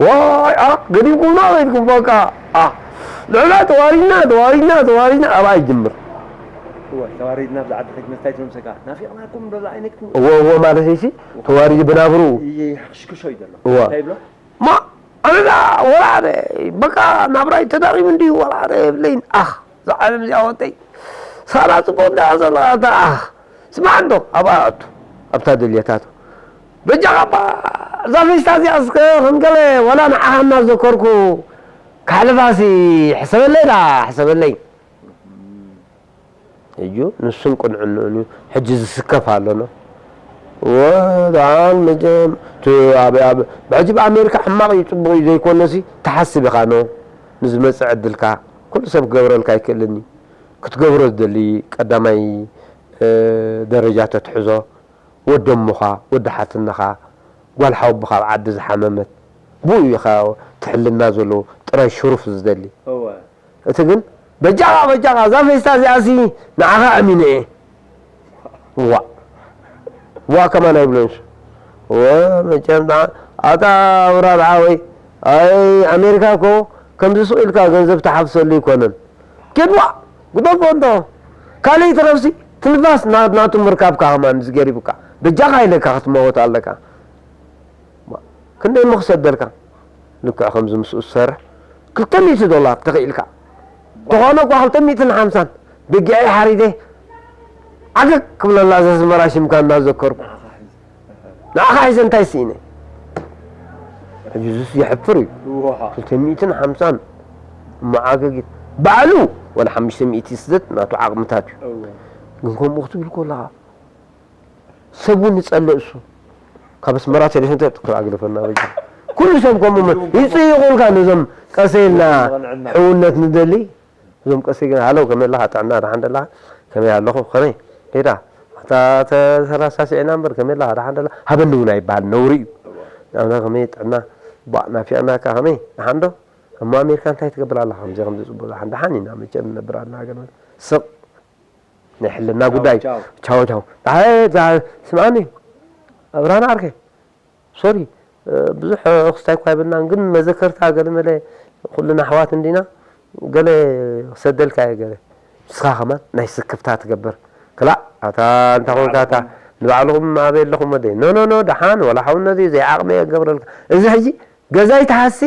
ዋይ፣ ኣ፣ ገዲምኩምና ከይድኩም በቃ። ኣ፣ ንሕና ተዋሪድና፣ ተዋሪድና፣ ተዋሪድና፣ ኣብኣ ይጅምር። እወ፣ ተዋሪድና፣ ኣብዚ ዓዲ ከይትመጽእ እንታይ ትብሎም ሰካ? ናፊቕናኩም ዶ፣ እዛ ዓይነት እወ፣ እወ፣ ማለት እሲ፣ ተዋሪዱ ብናብርኡ። ይሕሽክሾ እዩ ዘሎ። እወ። እንታይ ይብሎ? ማ፣ ኣነ ደኣ ወላ ሓደ፣ በቃ ናብራይ ተዳኺሙ እንድዩ፣ ወላ ሓደ የብለይን። ኣኽ፣ እዛ ዓለም እዚኣ ወደይ፣ ሳላ ጽቡቕ እንድያ ዘላ፣ ኣታ፣ ኣኽ፣ ስማዕ እንዶ፣ ኣብኣ ኣቱ፣ ኣብታ ድልየታቱ። በጃኻ እባ፣ እዛ ፌስታ እዚኣ እስከ ከም ገለ፣ ወላ ንዓኻ እናዘከርኩ፣ ካሕልፋሲ፣ ሕሰበለይ ደኣ፣ ሕሰበለይ። እዩ፣ ንሱን ቅንዕንኡን እዩ። ሕጂ ዝስከፍ ኣሎ ኖ። ወዳን መጀም-፣ ቱ-፣ ኣብ፣ ኣብ፣ ብሕጂ ብኣሜሪካ ሕማቕ እዩ፣ ጽቡቕ እዩ ዘይኮነሲ፣ ትሓስብ ኢኻ ኖ። ንዝመጽእ ዕድልካ፣ ኩሉ ሰብ ክገብረልካ ኣይክእልን እዩ። ክትገብሮ ዝደሊ ቀዳማይ፣ እ፣ ደረጃ ተትሕዞ፣ ወዲ እሞኻ፣ ወዲ ሓትነኻ፣ ጓል ሓወቦኻ ኣብ ዓዲ ዝሓመመት፣ ብኡ እዩ ኸ ትሕልና ዘለዎ፣ ጥራይ ሽሩፍ ዝደሊ። እወ። እቲ ግን፣ በጃኻ፣ በጃኻ፣ እዛ ፌስታ እዚኣሲ ንዓኻ ኣሚነ እየ። ዋእ። ዋእ ከማን ኣይብሎን እሱ። ወ-፣ መቸም ደኣ፣ ኣታ ኣውራር ዓወይ፣ ኣይ፣ ኣሜሪካ እኮ ከምዚ ስቕ ኢልካ ገንዘብ ትሓፍሰሉ ኣይኮነን። ኬድ ዋእ፣ ግደፎ እንዶ። ካልእ ይትረፍሲ፣ ትንፋስ ና-፣ ናቱ ምርካብካ ከማን ዝገሪቡካ። በጃኻ ኢለካ ክትመወት ኣለካ። ዋ፣ ክንደይ እሞ ክሰደልካ? ልክዕ ከምዚ ምስኡ ዝሰርሕ ክልተ ሚእቲ ዶላር ተኽኢልካ። ተኾነ እኳ ክልተ ሚእትን ሓምሳን በጊዐይ ሓሪደ ዓገግ ክብለላ እዛ ኣስመራ ሽምካ እናዘከርኩ። ንዓኻ ሒዘ እንታይ ስኢነ? ሕጂ እዚስ የሕፍር እዩ። እዋ። ክልተ ሚእትን ሓምሳን እሞ ዓገግ እዩ። ባዕሉ ወላ ሓሙሽተ ሚእቲ ይስደድ ናቱ ዓቕምታት እዩ። እዋ። ግን ከምኡ ክትብል ከለኻ ሰብ እውን ይጸልእ እሱ። ካብ ኣስመራ ቴሌፎን ተ-፣ ኣግደፈና በጃ። ኩሉ ሰብ ከምኡ መ-፣ ይጽይቑልካ ነዞም ቀሰ ኢልና ሕውነት ንደሊ። እዞም ቀሰ ግን፣ ሃሎ፣ ከመይ ኣለኻ? ጥዕና ደሓን ደለኻ? ከመይ ኣለኹ? ከመይ? ሄዳ። ኣታ ተ-፣ ተረሳሲዕና እምበር፣ ከመይ ኣለኻ? ደሓን ደለኻ? ሃበኒ እውን ኣይበሃል፣ ነውሪ እዩ። ኣነ ከመይ ጥዕና? ቧእ፣ ናፊቕናካ፣ ከመይ? ደሓን ዶ? እሞ ኣሜሪካ እንታይ ትገብር ኣለኻ? ከምዚ፣ ከምዚ ጽቡቕ፣ ደሓን፣ ደሓን ኢና መቸም ንነብር ኣለና፣ ገለ ስቕ። ናይ ሕልና ጉዳይ። ቻው፣ ቻው። ቻው፣ ቻው። ኣይ፣ ዛ-፣ ስምዓኒ፣ ኣብርሃና ዓርከይ፣ ሶሪ፣ እ፣ ብዙሕ ክስታይ እኳ ኣይብልናን፣ ግን መዘከርታ ገለ መለ ኩልና ኣሕዋት እንዲና፣ ገለ ክሰደልካ እየ ገለ። ንስኻ ከማን ናይ ስክፍታ ትገብር። ክላእ፣ ኣታ እንታ ኾንካ፣ ኣታ ንባዕልኹም ኣበይ ኣለኹም ወደይ? ኖ፣ ኖ፣ ኖ፣ ደሓን፣ ወላ ሓውነት እዩ፣ ዘይዓቕመይ እገብረልካ። እዚ ሕጂ ገዛይ ትሃሲ፣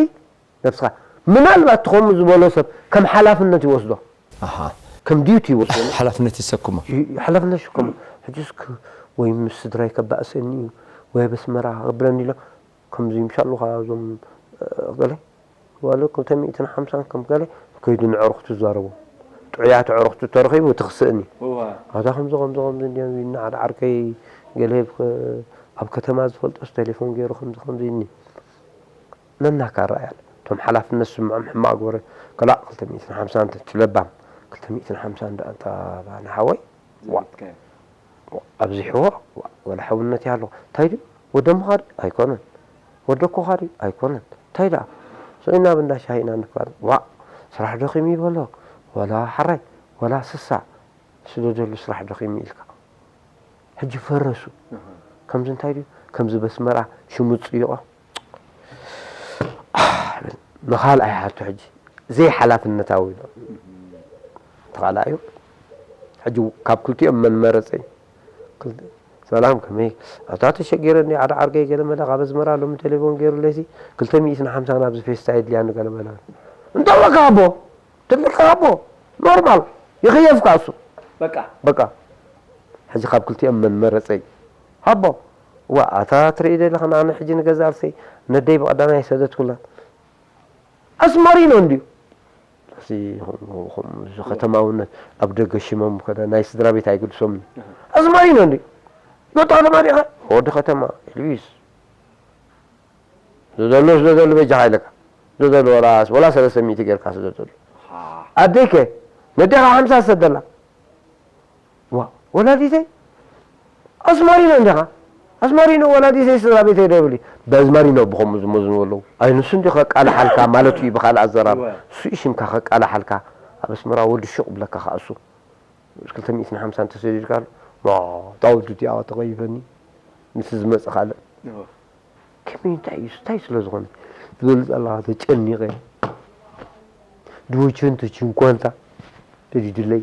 ነብስኻ። ምናልባት ከምኡ ዝበሎ ሰብ ከም ሓላፍነት ይወስዶ። ኣሃ። ከም ዲዩቲ ይወስዶ። ሓላፍነት ይሰክሞ። ይ-፣ ሓላፍነት ይሽከሞ። ሕጂስ ክ-፣ ወይ ምስ ስድራይ ከባእሰኒ እዩ፣ ወይ ኣብ ኣስመራ ክብለኒ ኢሎ፣ ከምዚ ይምሻሉኻ እዞም፣ እ፣ ገለ፣ ዋለ ክልተ ሚእትን ሓምሳን ከም ገለ፣ ከይዱ ንዕሩኽቱ ዝዛረቦ። ጥዑያት ኣዕሩኽቱ ተረኺቡ ትኽስእኒ። እዋ። ኣታ ከምዚ፣ ከምዚ፣ ከምዚ እንድዮም ኢልና ሓደ ዓርከይ ገለ ብ-፣ ኣብ ከተማ ዝፈልጦስ ቴሌፎን ገይሩ ከምዚ፣ ከምዚ ኢልኒ። ነናካ ኣረኣእያ። እቶም ሓላፍነት ዝስምዖም ሕማቕ ግበረ። ከላእ ክልተ ሚእትን ሓምሳን እንተ-፣ እቲ ለባም፣ ክልተ ሚእትን ሓምሳን ደኣ እንተ ባኒ ሓወይ፣ ዋእ፣ ዝኣመትካዮ። ዋእ፣ ኣብዚሕዎ፣ ዋእ፣ ወላ ሕውነት ይሃሎ። እንታይ ድዩ? ወዲ እሞኻ ድዩ? ኣይኮነን። ወዲ ኣኮኻ ድዩ? ኣይኮነን። እንታይ ደኣ? ሰኢና ብእንዳ ሻሂ ኢና ንፋል። ዋእ፣ ስራሕ ደኺሙ ይበሎ። ወላ ሓራይ፣ ወላ ስሳ። ስደደሉ ስራሕ ደኺሙ ኢልካ። ሕጂ ፈረሱ። ኣሃ። ከምዚ እንታይ ድዩ? ከምዚ በስመራ ሽሙ ዝጽይቖ። ንኻልኣይ ሓቱ ሕጂ ዘይሓላፍነታዊ ኢሎ። እህ። ተኻልኣዩ። ሕጂ ካብ ክልቲኦም መን መረጸ? ክልተ-፣ ሰላም ከመይ? ኣታ ተሸጊረ እንዲ ሓደ ዓርከይ ገለ መለ ካብ ኣዝመራ ሎሚ ቴሌፎን ገይሩለይሲ ክልተ ሚእትን ሓምሳን ኣብዚ ፌስታ የድልያኒ ገለ መለ። እንተ በቃ ኣቦ፣ ትልቅ ኣቦ፣ ኖርማል፣ ይኽየፍካ እሱ። በቃ። በቃ። ሕጂ ካብ ክልቲኦም መን መረጸይ? ኣቦ። ዋ፣ ኣታ ትርኢ ደለኻ ንዓና ሕጂ ንገዛ ኣርሰይ ነደይ ብቐዳማይ ሰደትኩላ። ኣስማሪኖ እንድዩ። እዚ ከም-፣ ከም-፣ እዚ ከተማውነት ኣብ ደገ ሽሞም ከደ ናይ ስድራ ቤት ኣይግድሶምን። ኣስማሪኖ እንድዩ። ወዲ ከተማ ዲኻ? ወዲ ከተማ፣ ኢሉስ። ዘዘሎ፣ ዘዘሎ በጃኻ ኢለካ። ዘዘሎ ወላ፣ ወላ ሰለስተ ሚእቲ ጌርካ ስደደሉ። ኣደይከ? ነዴኻ ሓምሳ ሰደላ። ዋ፣ ወላዲተይ ኣስማሪኖ እንዲኻ? ኣስማሪኖ ወላዲተይ ስድራ ቤተይ ዶ ይብል? በኣዝማሪኖ ብኸምኡ ዝመዝኑ ኣለዉ። ኣይ፣ ንሱ እንዲ ከቃልሓልካ ማለት እዩ ብኻልእ ኣዘራርባ። እወ። እሱ እዩ ሽምካ ከቃልሓልካ። ኣብ ኣስመራ ወዲ ሹቕ ብለካ ከኣ እሱ። ክልተ ሚእትን ሓምሳን ተሰዲድካ ኣሎ። ዋ፣ እታ ወዲ እቲኣ ተቐይፈኒ። ምስ ዝመጽእ ካልእ። እወ። ከመይ እንታይ እዩ? እንታይ ስለ ዝኾነ? ትበልጽ ኣለኻ፣ ተጨኒቐ። ድወቸንቶ ችንኳንታ ተዲድለይ።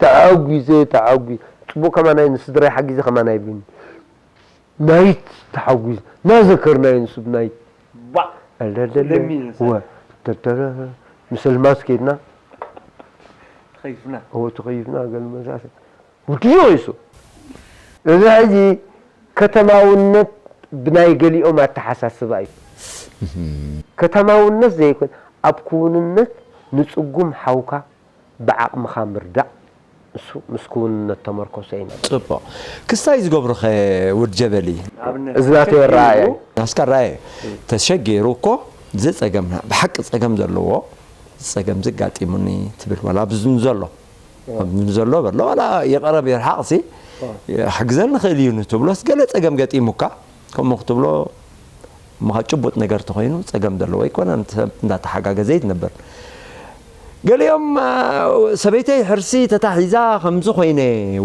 ተዓጒዘ፣ ተዓጒ-፣ ጽቡቕ ከማን ኣይ-፣ ንስድራይ ሓጊዘ ከማን ኣይብሉኒ። ናይት ተሓጒዘ። ናዘከርናዮ ንሱ ብናይት። ባ-፣ ኣለለለ። ለሚን ሰ-፣ ወ-፣ ተተረ-፣ ምስ ኣልማዝ ኬድና። ተኸይፍና። እዎ፣ ተኸይፍና፣ ገለ መሳሰ-፣ ውድዮ እዩ እሱ። እዚ ሕጂ ከተማውነት ብናይ ገሊኦም ኣተሓሳስባ እዩ። ከተማውነት ዘይኮን፣ ኣብ ክውንነት ንጽጉም ሓውካ ብዓቕምኻ ምርዳእ፣ እሱ ምስ ክውንነት ተመርኮሰ እዩ። ጽቡቕ። ክስታይ ዝገብሩኸ ውድ ጀበሊ? ኣብነት እዚ ናተይ ተሸጊሩ ኣረኣእያ እዩ። ናስካ ረኣየ። ተሸጊሩ እኮ፣ እዚ ጸገምና፣ ብሓቂ ጸገም ዘለዎ፣ እዚ ጸገም እዚ ኣጋጢሙኒ ትብል፣ ዋላ ኣብዚ ዘሎ። ኣብዚ ዘሎ በሎ፣ ዋላ ይቐረብ ይርሓቕሲ፣ ኣዎ። ክሕግዘኒ ይኽእል እዩ ንትብሎስ፣ ገለ ጸገም ገጢሙካ፣ ከምኡ ክትብሎ፣ እሞ ኸኣ ጭቡጥ ነገር ተኾይኑ፣ ጸገም ዘለዎ ኣይኮነን፣ ሰብ እንዳተሓጋገዘ እዩ ዝነብር። ገሊኦም፣ አ፣ ሰበይተይ ሕርሲ ተታሒዛ ከምዚ ኮይነ፣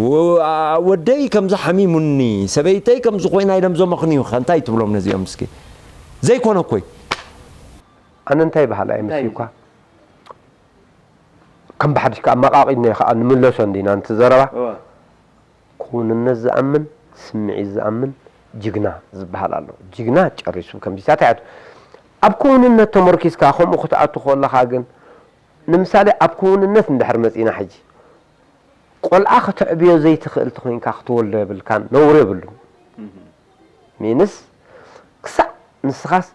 ወ-፣ አ፣ ወደይ ከምዚ ሓሚሙኒ፣ ሰበይተይ ከምዚ ኮይና ኢሎም ዘመኽንዩ፣ ከ እንታይ ትብሎም ነዚኦም እስኪ? ዘይኮነ እኮ እዩ። ኣነ እንታይ በሃላይ እንታይ እዩ? መሲልኳ? ከም ብሓድሽ ከኣ ኣመቓቒድና ከኣ ንምለሶ እንዲና ነቲ ዘረባ። እወ። ክውንነት ዝኣምን፣ ስምዒት ዝኣምን ጅግና ዝበሃል ኣሎ። ጅግና ጨሪሱ ከምዚታት ኣይኣቱ። ኣብ ክውንነት ተመርኪስካ ከምኡ ክትኣቱ ከለኻ ግን፣ ንምሳሌ ኣብ ክውንነት እንድሕር መጺና ሕጂ፣ ቆልዓ ከተዕብዮ ዘይትኽእል ተኾይንካ ክትወልዶ የብልካን፣ ነውሪ የብሉን። እህ። ሚንስ፣ ክሳዕ ንስኻስ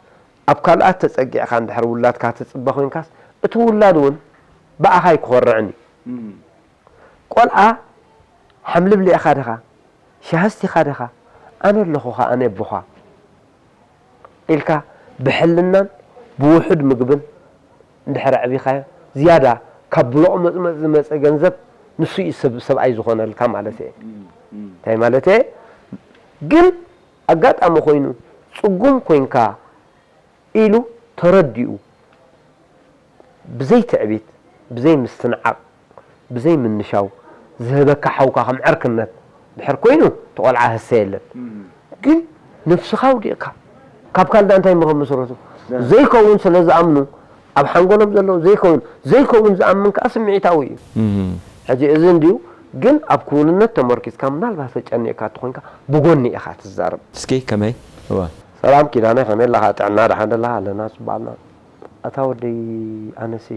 ኣብ ካልኣት ተጸጊዕካ እንድሕር ውላድካ ትጽበ ኮይንካስ፣ እቲ ውላድ እውን ብኣኻ ኣይክኾርዕን እዩ። እህ። ቆልዓ ሓምሊ ብሊዕኻ ዲኻ? ሻሂ ኣስቲኻ ዲኻ? ኣነ ኣለኹኻ፣ ኣነ ኣቦኻ ኢልካ ብሕልናን ብውሑድ ምግብን እንድሕር ኣዕቢኻዮ፣ ዝያዳ ካብ ብሎቕ መጽመጽ ዝመጸ ገንዘብ ንሱ እዩ ሰብ-፣ ሰብኣይ ዝኾነልካ ማለት እየ። እም፣ እም። እንታይ ማለት እየ? ግን ኣጋጣሚ ኮይኑ ጽጉም ኮይንካ ኢሉ ተረዲኡ፣ ብዘይ ትዕቢት፣ ብዘይ ምስትንዓቕ፣ ብዘይ ምንሻው ዝህበካ ሓውካ ከም ዕርክነት ድሕር ኮይኑ፣ እቲ ቆልዓ ህሰ የለን። እም። ግን ነፍስኻ ኣውዲቕካ፣ ካብ ካልዳ እንታይ ምኸም መስረቱ? ነ። ዘይከውን ስለ ዝኣምኑ፣ ኣብ ሓንጎሎም ዘለዉ ዘይከውን፣ ዘይከውን ዝኣምን ከኣ ስምዒታዊ እዩ። እም። ሕጂ እዚ እንድዩ፣ ግን ኣብ ክውንነት ተመርኪዝካ፣ ምናልባት ተጨኒቕካ እንተኾይንካ፣ ብጎኒ ኢኻ ትዛረብ። እስኪ ከመይ? እወ። ሰላም ኪዳነ፣ ከመይ ኣለኻ? ጥዕና ደሓን ደለኻ? ኣለና፣ ጽቡቕ ኣለና። ኣታ ወደይ፣ ኣነሲ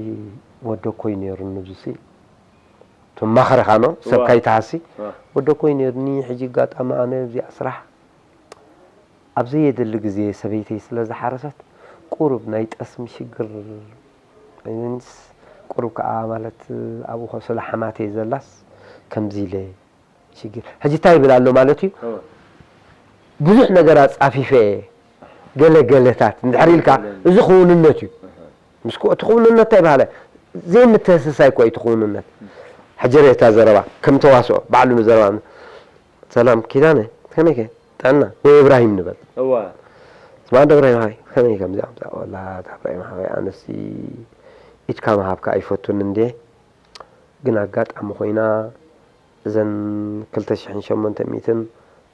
ወደኮይ ነይሩኒ፣ እዙሲ ትማኸርኻ ኖ፣ ሰብ እዋ። ካይትሃሲ። እዋ። ወደኮይ ነይሩኒ፣ ሕጂ ኣጋጣሚ ኣነ እዚኣ ስራሕ ኣብ ዘየድሊ ግዜ ሰበይተይ ስለ ዝሓረሰት፣ ቁሩብ ናይ ጠስሚ ሽግር፣ ወይንስ ቁሩብ ከኣ ማለት ኣብኡ ስለ ሓማተይ ዘላስ ከምዚ ኢለ ሽግር። ሕጂ እንታይ ይብል ኣሎ ማለት እዩ? እወ። ብዙሕ ነገር ኣጻፊፈ እየ፣ ገለ ገለታት እንድሕር ኢልካ፣ ገለ። እዚ ክውንነት እዩ። እህ። ምስ ክው-፣ እቲ ክውንነት እንታይ ይበሃል? ዘይምትህስሳይ እኮ እዩ እቲ ክውንነት። ሕጂ ርእ እታ ዘረባ ከም ተዋስኦ፣ ባዕሉ ንዘረባ ን-፣ ሰላም ኪዳነ፣ ከመይከ? ጥዕና? ወይ እብራሂም ንበል። እወ። ስማ፣ እንደ እብራሂም ሓወይ፣ ከመይ ከምዚ ኣምጻእ? ወላ፣ እታ እብራሂም ሓወይ፣ ኣነሲ ኢድካ ምሃብካ ኣይፈቱን እንድየ። ግን ኣጋጣሚ ኮይና፣ እዘን ክልተ ሽሕን ሸሞንተ ሚእትን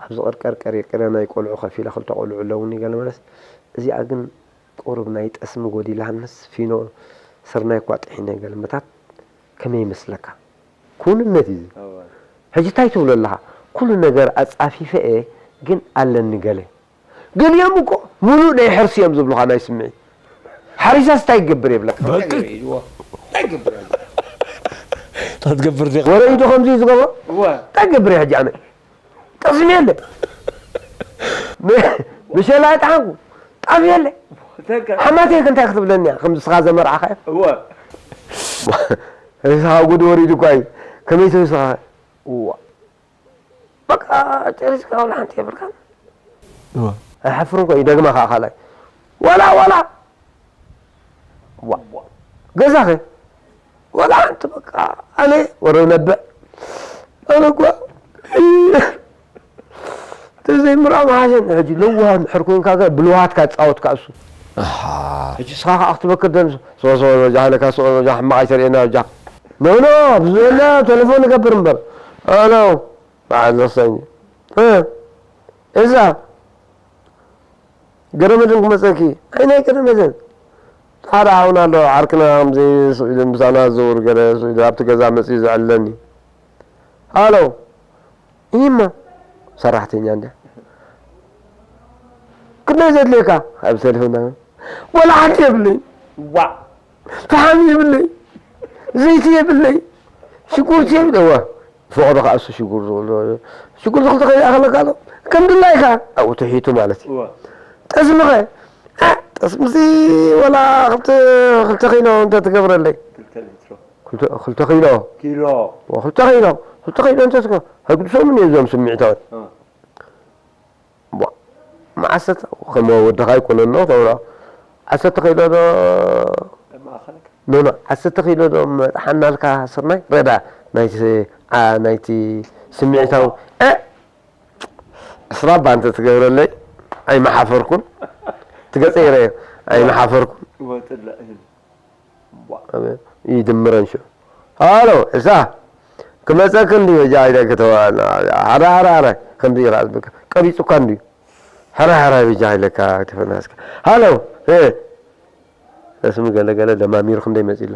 ኣብዚ ቅርቀር ቀሪቂረ ናይ ቆልዑ ከፊለ ክልተ ቆልዑ ኣለውኒ ገለ መለስ። እዚኣ ግን ቁሩብ ናይ ጠስሚ ጎዲላንስ ፊኖ ስርናይ እኳ ጥሒነ ገለ መታት ከመይ ይመስለካ? ክውንነት እዩ እዚ። እወ። ሕጂ እንታይ ትብሎ ኣለኻ? ኩሉ ነገር ኣጻፊፈ እየ፣ ግን ኣለኒ ገለ። ገሊኦም እኮ ሙሉእ ናይ ሕርሲ እዮም ዝብሉኻ፣ ናይ ስምዒት። ሓሪሳስ እንታይ ይገብር የብለካ። በቃ። እንታይ ይገብር? እንታይ ይገብር? እንታይ ትገብር ዲኻ? ወረ ኢዱ ከምዚ እዩ ዝገብሮ። እወ። እንታይ ይገብር እየ ሕጂ ኣነ? ጠስሚ የለ። ም-፣ ምሸላ ይጠሓንኩ። ጣፍ የለ። ተከ-፣ ሓማተይ እንታይ ክትብለኒ እያ? ከም ንስኻ ዘመርዓኻዮ። እወ። ንስኻ ጉድ ወሪዱ እኳ እዩ። ከመይ ትብል ንስኻ? እዋ። በቃ ጨሪስካ ዋላ ሓንቲ የብልካን። እዋ። ኣይሓፍርን እኮ ይደግማ ከዓ ካልኣይ። ዋላ፣ ዋላ። ዋ። ገዛኸ? ዋላ ሓንቲ በቃ ኣነ ወረ ነብዕ። ኣነ እኳ ተዘይምርዖ መሓሸኒ። ሕጂ ለዋህ እንድሕር ኮንካ ከ ብልውሃትካ ጻወትካ እሱ። ኣሃ። ሕጂ ንስኻ ከዓ ክትበክር ደንሱ። ስቕ፣ ስቕ በጃ፣ ኢለካ ስቕ በጃ፣ ሕማቕ ኣይተርእየና በጃ። ኖ፣ ኖ፣ ብዝበለ ቴሌፎን ንገብር እምበር። ኣሎ፣ በዓል ዘሰኝ። እ፣ እዛ ገረመድን ክመጸኪ። ኣይ፣ ናይ ገረመድን። ሓደ ሓውና ኣሎ፣ ዓርክና፣ ከምዚ ስቕ ኢሉ ምሳና ዝውር ገለ ስቕ ኢሉ ኣብቲ ገዛ መጺኡ ዘዕልለኒ። ሃሎ። እማ ሰራሕተኛ እንድያ። ክንደይ ዘድልየካ? ኣብ ሰልፍና። ወላ ሓንቲ የብለይ። ዋ። ፈሓም የብለይ። ዘይቲ የብለይ። ሽጉርቲ የብለይ። እወ። ፈቐዶ ከኣ እሱ ሽጉር ዝብሎ። ሽጉርቲ ክልተ ከይኣኸለካ ኣሎ። ከም ድላይካ። ኣብኡ ትሒቱ ማለት እዩ። እወ። ጠስምኸ? እ፣ ጠስምሲ ወላ ክልተ፣ ክልተ ኪሎ እንተ ትገብረለይ። ክልተ ሊትሮ። ክልተ፣ ክልተ ኪሎ። ኪሎ። ኦ፣ ክልተ ኪሎ። ክልተ ኪሎ እንተ ትገብረ። ህግድሶምን እዮም እዞም ስምዒታውያን። እ። ቧ፣ መዓሰት ከም ወድኻ ኣይኮነን ዶ ተብሎ። ዓሰርተ ኪሎ ዶ? ማእኸለካ። ኖ፣ ኖ፣ ዓሰርተ ኪሎ ዶ መጥሓናልካ ስርናይ? ረዳ ናይቲ፣ ዓ-፣ ናይቲ ስምዒታዊ። እ! ዕስራ እባ እንተ ትገብረለይ ኣይመሓፈርኩን። ትገጸ ይረዮ፣ ኣይመሓፈርኩን። ወጥላ እህል። ቧ። ኣበ-፣ ይድምረን ሽዑ። ሃሎ፣ እሳ፣ ክመጸክ እንድዩ፣ በጃ ኢለ ከተዋና። ሃረ፣ ሃረ፣ ሃረ፣ ከምዚ ኢኻ ዝብልካ። ቀቢጹካ እንድዩ። ሃረ፣ ሃረ፣ በጃ ኢለካ ተፈናስካ። ሃሎ፣ እ፣ እስሚ ገለ ገለ ደማሚሩ ክንደይ መጺእሎ?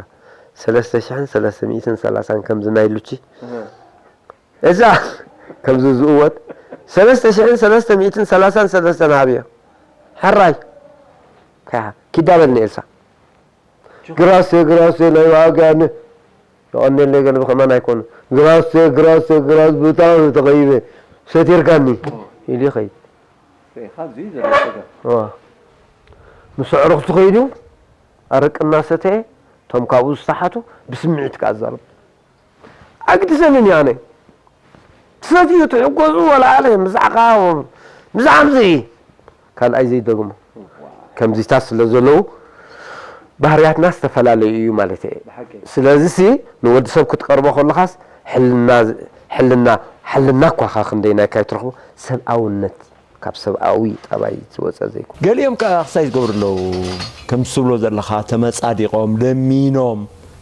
ሰለስተ ሽሕን ሰለስተ ሚእትን ሰላሳን ከምዚ ናይ ሉቺ። እህ። እዛ፣ ከምዚ ዝእወት፣ ሰለስተ ሽሕን ሰለስተ ሚእትን ሰላሳን ሰለስተን ሃብዮ። ሕራይ። ከ-፣ ኪዳበኒ ኤልሳ። ግራሴ፣ ግራሴ፣ ናይ ዋጋን የቐኔለይ ገለ ብኸማን ኣይኮነ። ግራሴ፣ ግራሴ፣ ግራስ ብጣዕሚ ተኸይበ። ሰቲርካኒ። ኦ። ኢሉ ይኸይድ። ሪኢኻ፣ እዚ እዩ ዘሎ ጸገም። ዋ። ምስ ኣዕሩኽቱ ኸይዱ፣ ኣረቂ እናሰተየ፣ እቶም ካብኡ ዝተሓቱ ብስምዒት ከኣ ዛረቡ። ኣግድሰንን እየ ኣነ። ትሰትዩ ትሕጎሱ ወላ ኣለ፣ ብዛዕኻ፣ ብዛዕምዚ። ካልኣይ ዘይደግሞ። ከምዚታት ስለ ዘለዉ፣ ባህርያትና ዝተፈላለዩ እዩ ማለት እየ። ብሓቂ። ስለዚሲ፣ ንወዲ ሰብ ክትቀርቦ ከለኻስ፣ ሕልና፣ ሕልና፣ ሕልና እኳ ኸ ክንደይ ናይካ ይትረኽቦ፣ ሰብኣውነት፣ ካብ ሰብኣዊ ጠባይ ዝወጸ ዘይኮነ። ገሊኦም ከኣ ክሳይ ዝገብሩ ኣለዉ። ከምዚ ትብሎ ዘለኻ ተመጻዲቖም፣ ለሚኖም፣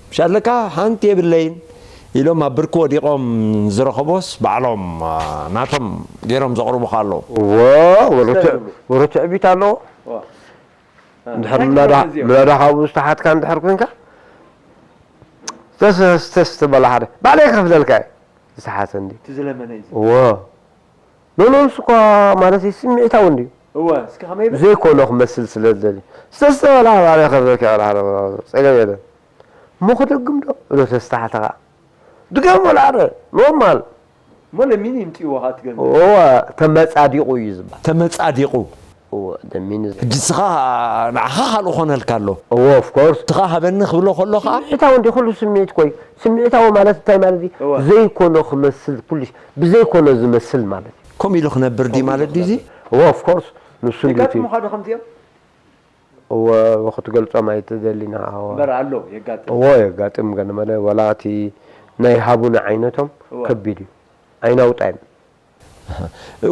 ምሽ ኣለካ ሓንቲ የብለይን ኢሎም ኣብ ብርኪ ወዲቖም ዝረኸቦስ ባዕሎም፣ አ፣ ናቶም ገይሮም ዘቕርቡኻ ኣለዉ። እዎ፣ ወረ ትዕ-፣ እንታይ ይብሉ? ወረ ትዕቢት ኣለዎ። እዎ። አ፣ እንድሕር እንታይ ምናዳ-፣ ይብሉ እዚኦም? ምናዳ ካብኡ ዝተሓትካ እንድሕር ኮንካ፣ ተስ-፣ ተስ ትበላ ሓደ። ባዕለይ ከፍለልካ እየ። ዝተሓተ እንዲ። እቲ ዝለመነ እዩ። እዎ። ኖ፣ ኖ፣ ንሱ እኳ ማለት እዩ ስምዒታዊ እንድዩ። እወ፣ እስኪ ከመይ ይብል? ዘይኮነ ክመስል ስለ ዝደሊ። ዝተስተበላ ባዕለይ ከፍለልካ እየ፣ ጸገም የለን። እሞ ክደግም ዶ? እሎ ተስተሓተ ኸዓ። ድገም ወላ ኣረ፣ ኖርማል። እሞ ለሚን ይምጥይዎ ኸዓ ትገንዘብ። እወ፣ ተመጻዲቑ እዩ ዝበሃል። ተመጻዲቑ። እወ፣ ለሚን እዩ። ሕጂ ንስኻ ንዓኻ ካልእ ኾነልካ ኣሎ። እወ፣ ኦፍ ኮርስ። ንስኻ ሃበኒ ክብሎ ከሎ ኸዓ ስምዒታዊ እንዲ ኩሉ ስምዒት ኮይ። ስምዒታዊ ማለት እንታይ ማለት እዩ? እወ። ዘይኮኖ ክመስል ኩሉ ሽ-፣ ብዘይኮኖ ዝመስል ማለት እዩ። ከምኡ ኢሉ ክነብር ድዩ ማለት ድዩ እዚ? እወ፣ ኦፍ ኮርስ። ንሱ እንዲ እቲ የጋጥሙኻ ዶ ከምዚኦም? እወ፣ ክትገልጾም ኣይትደሊን ኢኻ። እወ። እምበር ኣሎ፣ የጋጥም። እወ፣ የጋጥም። ገለ መለ፣ ወላ እቲ ናይ ሃቡኒ ዓይነቶም እወ። ከቢድ እዩ። ኣይናውጣይን።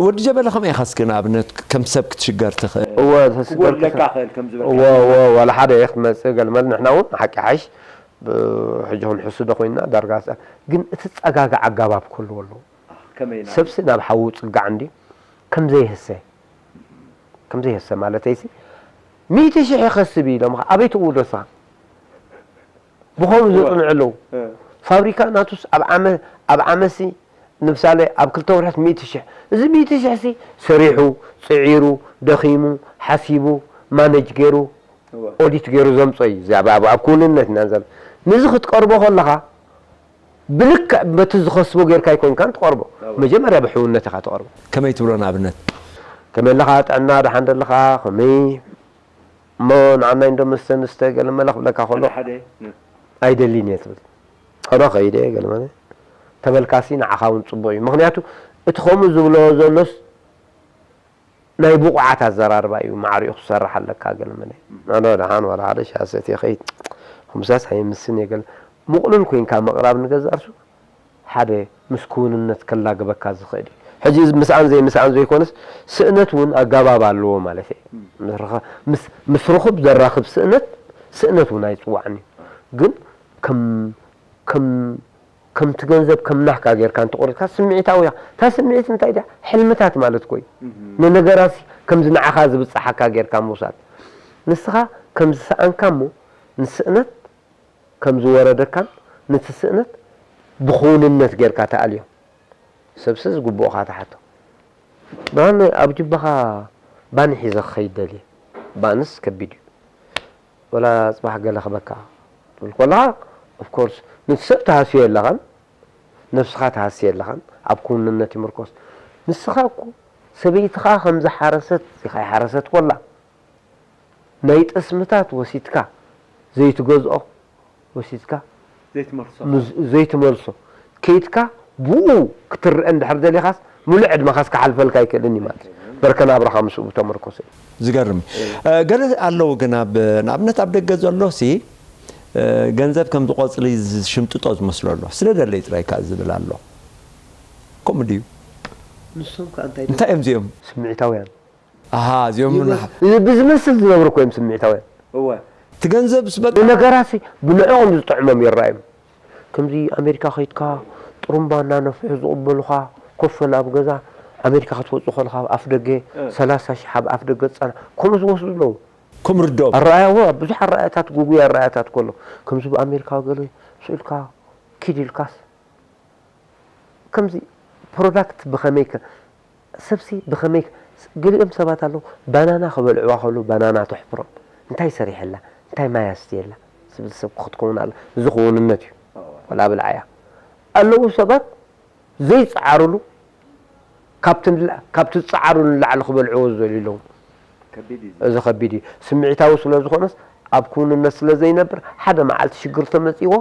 ወዲ ጀበለ ከመይ ኢኻ እስኪ ንኣብነት ከም ሰብ ክትሽገር ትኽእል? እወ፣ ተስገር ክወድለካ ትኽእል። ክእል ከም ዝበልካ። እወ፣ እወ፣ ዋላ ሓደ እየ ክትመጽእ፣ ገለ መለ ንሕና እውን ሓቂ ሓይሽ፣ ብ-፣ ሕጂ ክንሕሱ ዶ ኮይንና፣ ዳርጋ ጸ-፣ ግን እቲ ጸጋግዕ ኣጋባብ ክህልዎ ኣለዎ። ከመይ ኢና? ሰብሲ ናብ ሓዉ ጽጋዕ እንዲ፣ ከም ዘይህሰ፣ ከም ዘይህሰ ማለተይሲ፣ ሚእቲ ሽሕ ይኸስብ እዩ ኢሎም፣ ኣበይ ትእውዶ ንስኻ? ብኸምኡ እ። ዘጽንዑ ኣለዉ። እ። ፋብሪካ ናቱስ ኣብ ዓመ-፣ ኣብ ዓመሲ ንምሳሌ ኣብ ክልተ ወርሒ ሚእቲ ሽሕ፣ እዚ ሚእቲ ሽሕ ሲ ሰሪሑ፣ ጽዒሩ፣ ደኺሙ፣ ሓሲቡ፣ ማነጅ ገይሩ፣ እወ። ኦዲት ገይሩ ዘምጾ እዩ። እዚ ኣብ ኣብ ኣብ ክውንነት ኢና ንዛረብ። ነዚ ክትቀርቦ ከለኻ ብልክዕ በቲ ዝኸስቦ ጌርካ ኣይኮንካን ትቐርቦ። እወ። መጀመርያ ብሕውነት ኢኻ ትቐርቦ። ከመይ ትብሎ ንኣብነት? ከመይ ኣለኻ? ጥዕና ደሓን ደለኻ? ከመይ እሞ ንዓናይ እንዶ መስተ ንስተ ገለ መለ ክብለካ ከሎ ሓደ ሓደ ነ- ኣይደልን እየ ትብል። ኣነ ኸይደ ገለ መለ ተበልካሲ ንዓኻ እውን ጽቡቕ እዩ። ምኽንያቱ እቲ ከምኡ ዝብሎ ዘሎስ ናይ ብቑዓት ኣዘራርባ እዩ። ማዕሪኡ ክሰርሕ ኣለካ ገለ መለ። ኣነ ደሓን ዋላ ሓደ ሻሰት የኸይድ። ከምሳስ ኣይምስን የገለ ምቕሉል ኮይንካ ምቕራብ ንገዛእ ርሱ ሓደ ምስ ክውንነት ከላግበካ ዝኽእል እዩ። ሕጂ ምስኣን ዘይምስኣን ዘይኮነስ ስእነት እውን ኣጋባብ ኣለዎ ማለት እየ። ምስ ርኸ- ምስ- ምስ ርኹብ ዘራኽብ ስእነት ስእነት እውን ኣይፅዋዕን እዩ። ግን ከም ከም ከምቲ ገንዘብ ከም ናህካ ጌርካ እንተቆሪፅካ ስምዒታዊ ኢኻ። እታ ስምዒት እንታይ ድያ? ሕልምታት ማለት እኮ እዩ። ንነገራሲ ከምዚ ንዓኻ ዝብፅሓካ ጌርካ ምውሳድ። ንስኻ ከም ዝሰኣንካ እሞ ንስእነት ከም ዝወረደካን ነቲ ስእነት ብኽውንነት ጌርካ ትኣልዮ። ሰብሲ ዝግብኦኻ ትሓቶ። ብርሃነ ኣብ ጅባኻ ባኒ ሒዘ ክኸይድ ደልየ። ባንስ ከቢድ እዩ። ወላ ጽባሕ ገለ ክበካ ትብል ከለኻ of course ነቲ ሰብ ትሃስዮ የለኻን፣ ነብስኻ ትሃስዮ የለኻን። ኣብ ክውንነት ይምርኮስ። ንስኻ እኮ ሰበይትኻ ከም ዝሓረሰት ኢኻ ይሓረሰት ኮላ ናይ ጠስምታት ወሲድካ ዘይትገዝኦ ወሲድካ ዘይትመልሶ። ምስ- ዘይትመልሶ ከይድካ ብኡ ክትርአ እንድሕር ደሊኻስ ምሉእ ዕድመኻስ ክሓልፈልካ ኣይክእልን እዩ ማለት እዩ። በርከ ናብራኻ ምስኡ ተመርኮሰ እዩ። ዝገርም እዩ። እ፣ ገለ ኣለዉ ግን ኣብ ንኣብነት ኣብ ደገ ዘሎ ሲ እ፣ ገንዘብ ከምዚ ቆፅሊ ዝሽምጥጦ ዝመስሎ ኣሎ። ስደደለይ ጥራይ ከኣ ዝብል ኣሎ። ከምኡ ድዩ? ንሶም ከኣ እንታይ እንታይ እዮም እዚኦም? ስምዒታውያን ኣሃ እዚኦም ይበ- ና- ብዝመስል ዝነብሩ እኮ እዮም ስምዒታውያን። እወ። እቲ ገንዘብ ስበቃ ንነገራሲ ብንዕኦም ዝጥዕሞም ይረኣዮም። ከምዚ ኣሜሪካ ከይድካ ጥሩምባ እናነፍሑ ዝቕበሉኻ ኮፍ በል ኣብ ገዛ ኣሜሪካ ክትወፁ ከለኻ ኣብ ኣፍ ደገ እ። ሰላሳ ሽሕ ኣብ ኣፍ ደገ ዝፀና ከምኡ ዝወስዱ ኣለዉ። ከም ርድኦም ኣረኣያ እወ ብዙሕ ኣረኣያታት ጉጉይ ኣረኣያታት ከሎ ከምዚ ብኣሜሪካ ገለ ስኢልካ ኪድ ኢልካስ ከምዚ ፕሮዳክት ብኸመይ ከ ሰብሲ ብኸመይ ከ- ገሊኦም ሰባት ኣለዉ ባናና ክበልዕዋ ከለዉ ባናና ተሕፍሮም እንታይ ሰሪሐላ እንታይ ማይ ኣስትየላ ዝብል ሰብ ክትከውን ኣለ እዚ ክውንነት እዩ ወላ ብልዓያ ኣለዉ ሰባት ዘይጸዓሩሉ ካብቲ ንላ- ካብቲ ዝጸዓሩ ንላዕሊ ክበልዕዎ ዝደልዩ ኣለዉ ከቢድ እዩ። እዚ ከቢድ እዩ ስምዒታዊ ስለ ዝኾነስ ኣብ ክውንነት ስለ ዘይነብር ሓደ መዓልቲ ሽግር ተመጺዎ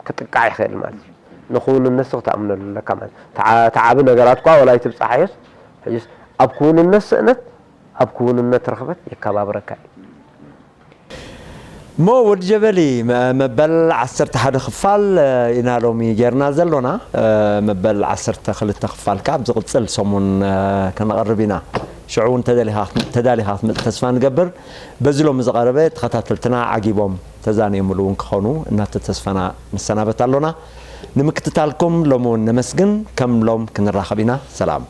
ክጥቃዕ ይኽእል ማለት እዩ። ንኽውንነት ክትኣምነሉ ኣለካ ማለት እዩ። ተዓ- ተዓቢ ነገራት እኳ ወላ ኣይትብጻሓዮስ ሕጅስ ኣብ ክውንነት ስእነት ኣብ ክውንነት ርኽበት የከባብረካ እዩ። እሞ ወዲ ጀበሊ መ- መበል ዓሰርተ ሓደ ክፋል እ፣ ኢና ሎሚ ጌርና ዘሎና እ፣ መበል ዓሰርተ ክልተ ክፋል ከዓ ኣብ ዝቕፅል ሰሙን እ፣ ከነቕርብ ኢና። ሽዑ እውን ተደሊኻ- ተዳሊኻ ክትመፅ ተስፋ ንገብር። በዚ ሎሚ ዝቐረበ ተኸታተልትና ዓጊቦም ተዛንየምሉ እውን ክኾኑ እናተተስፈና ንሰናበት ኣሎና። ንምክትታልኩም ሎሚ እውን ነመስግን። ከም ሎም ክንራኸብ ኢና። ሰላም።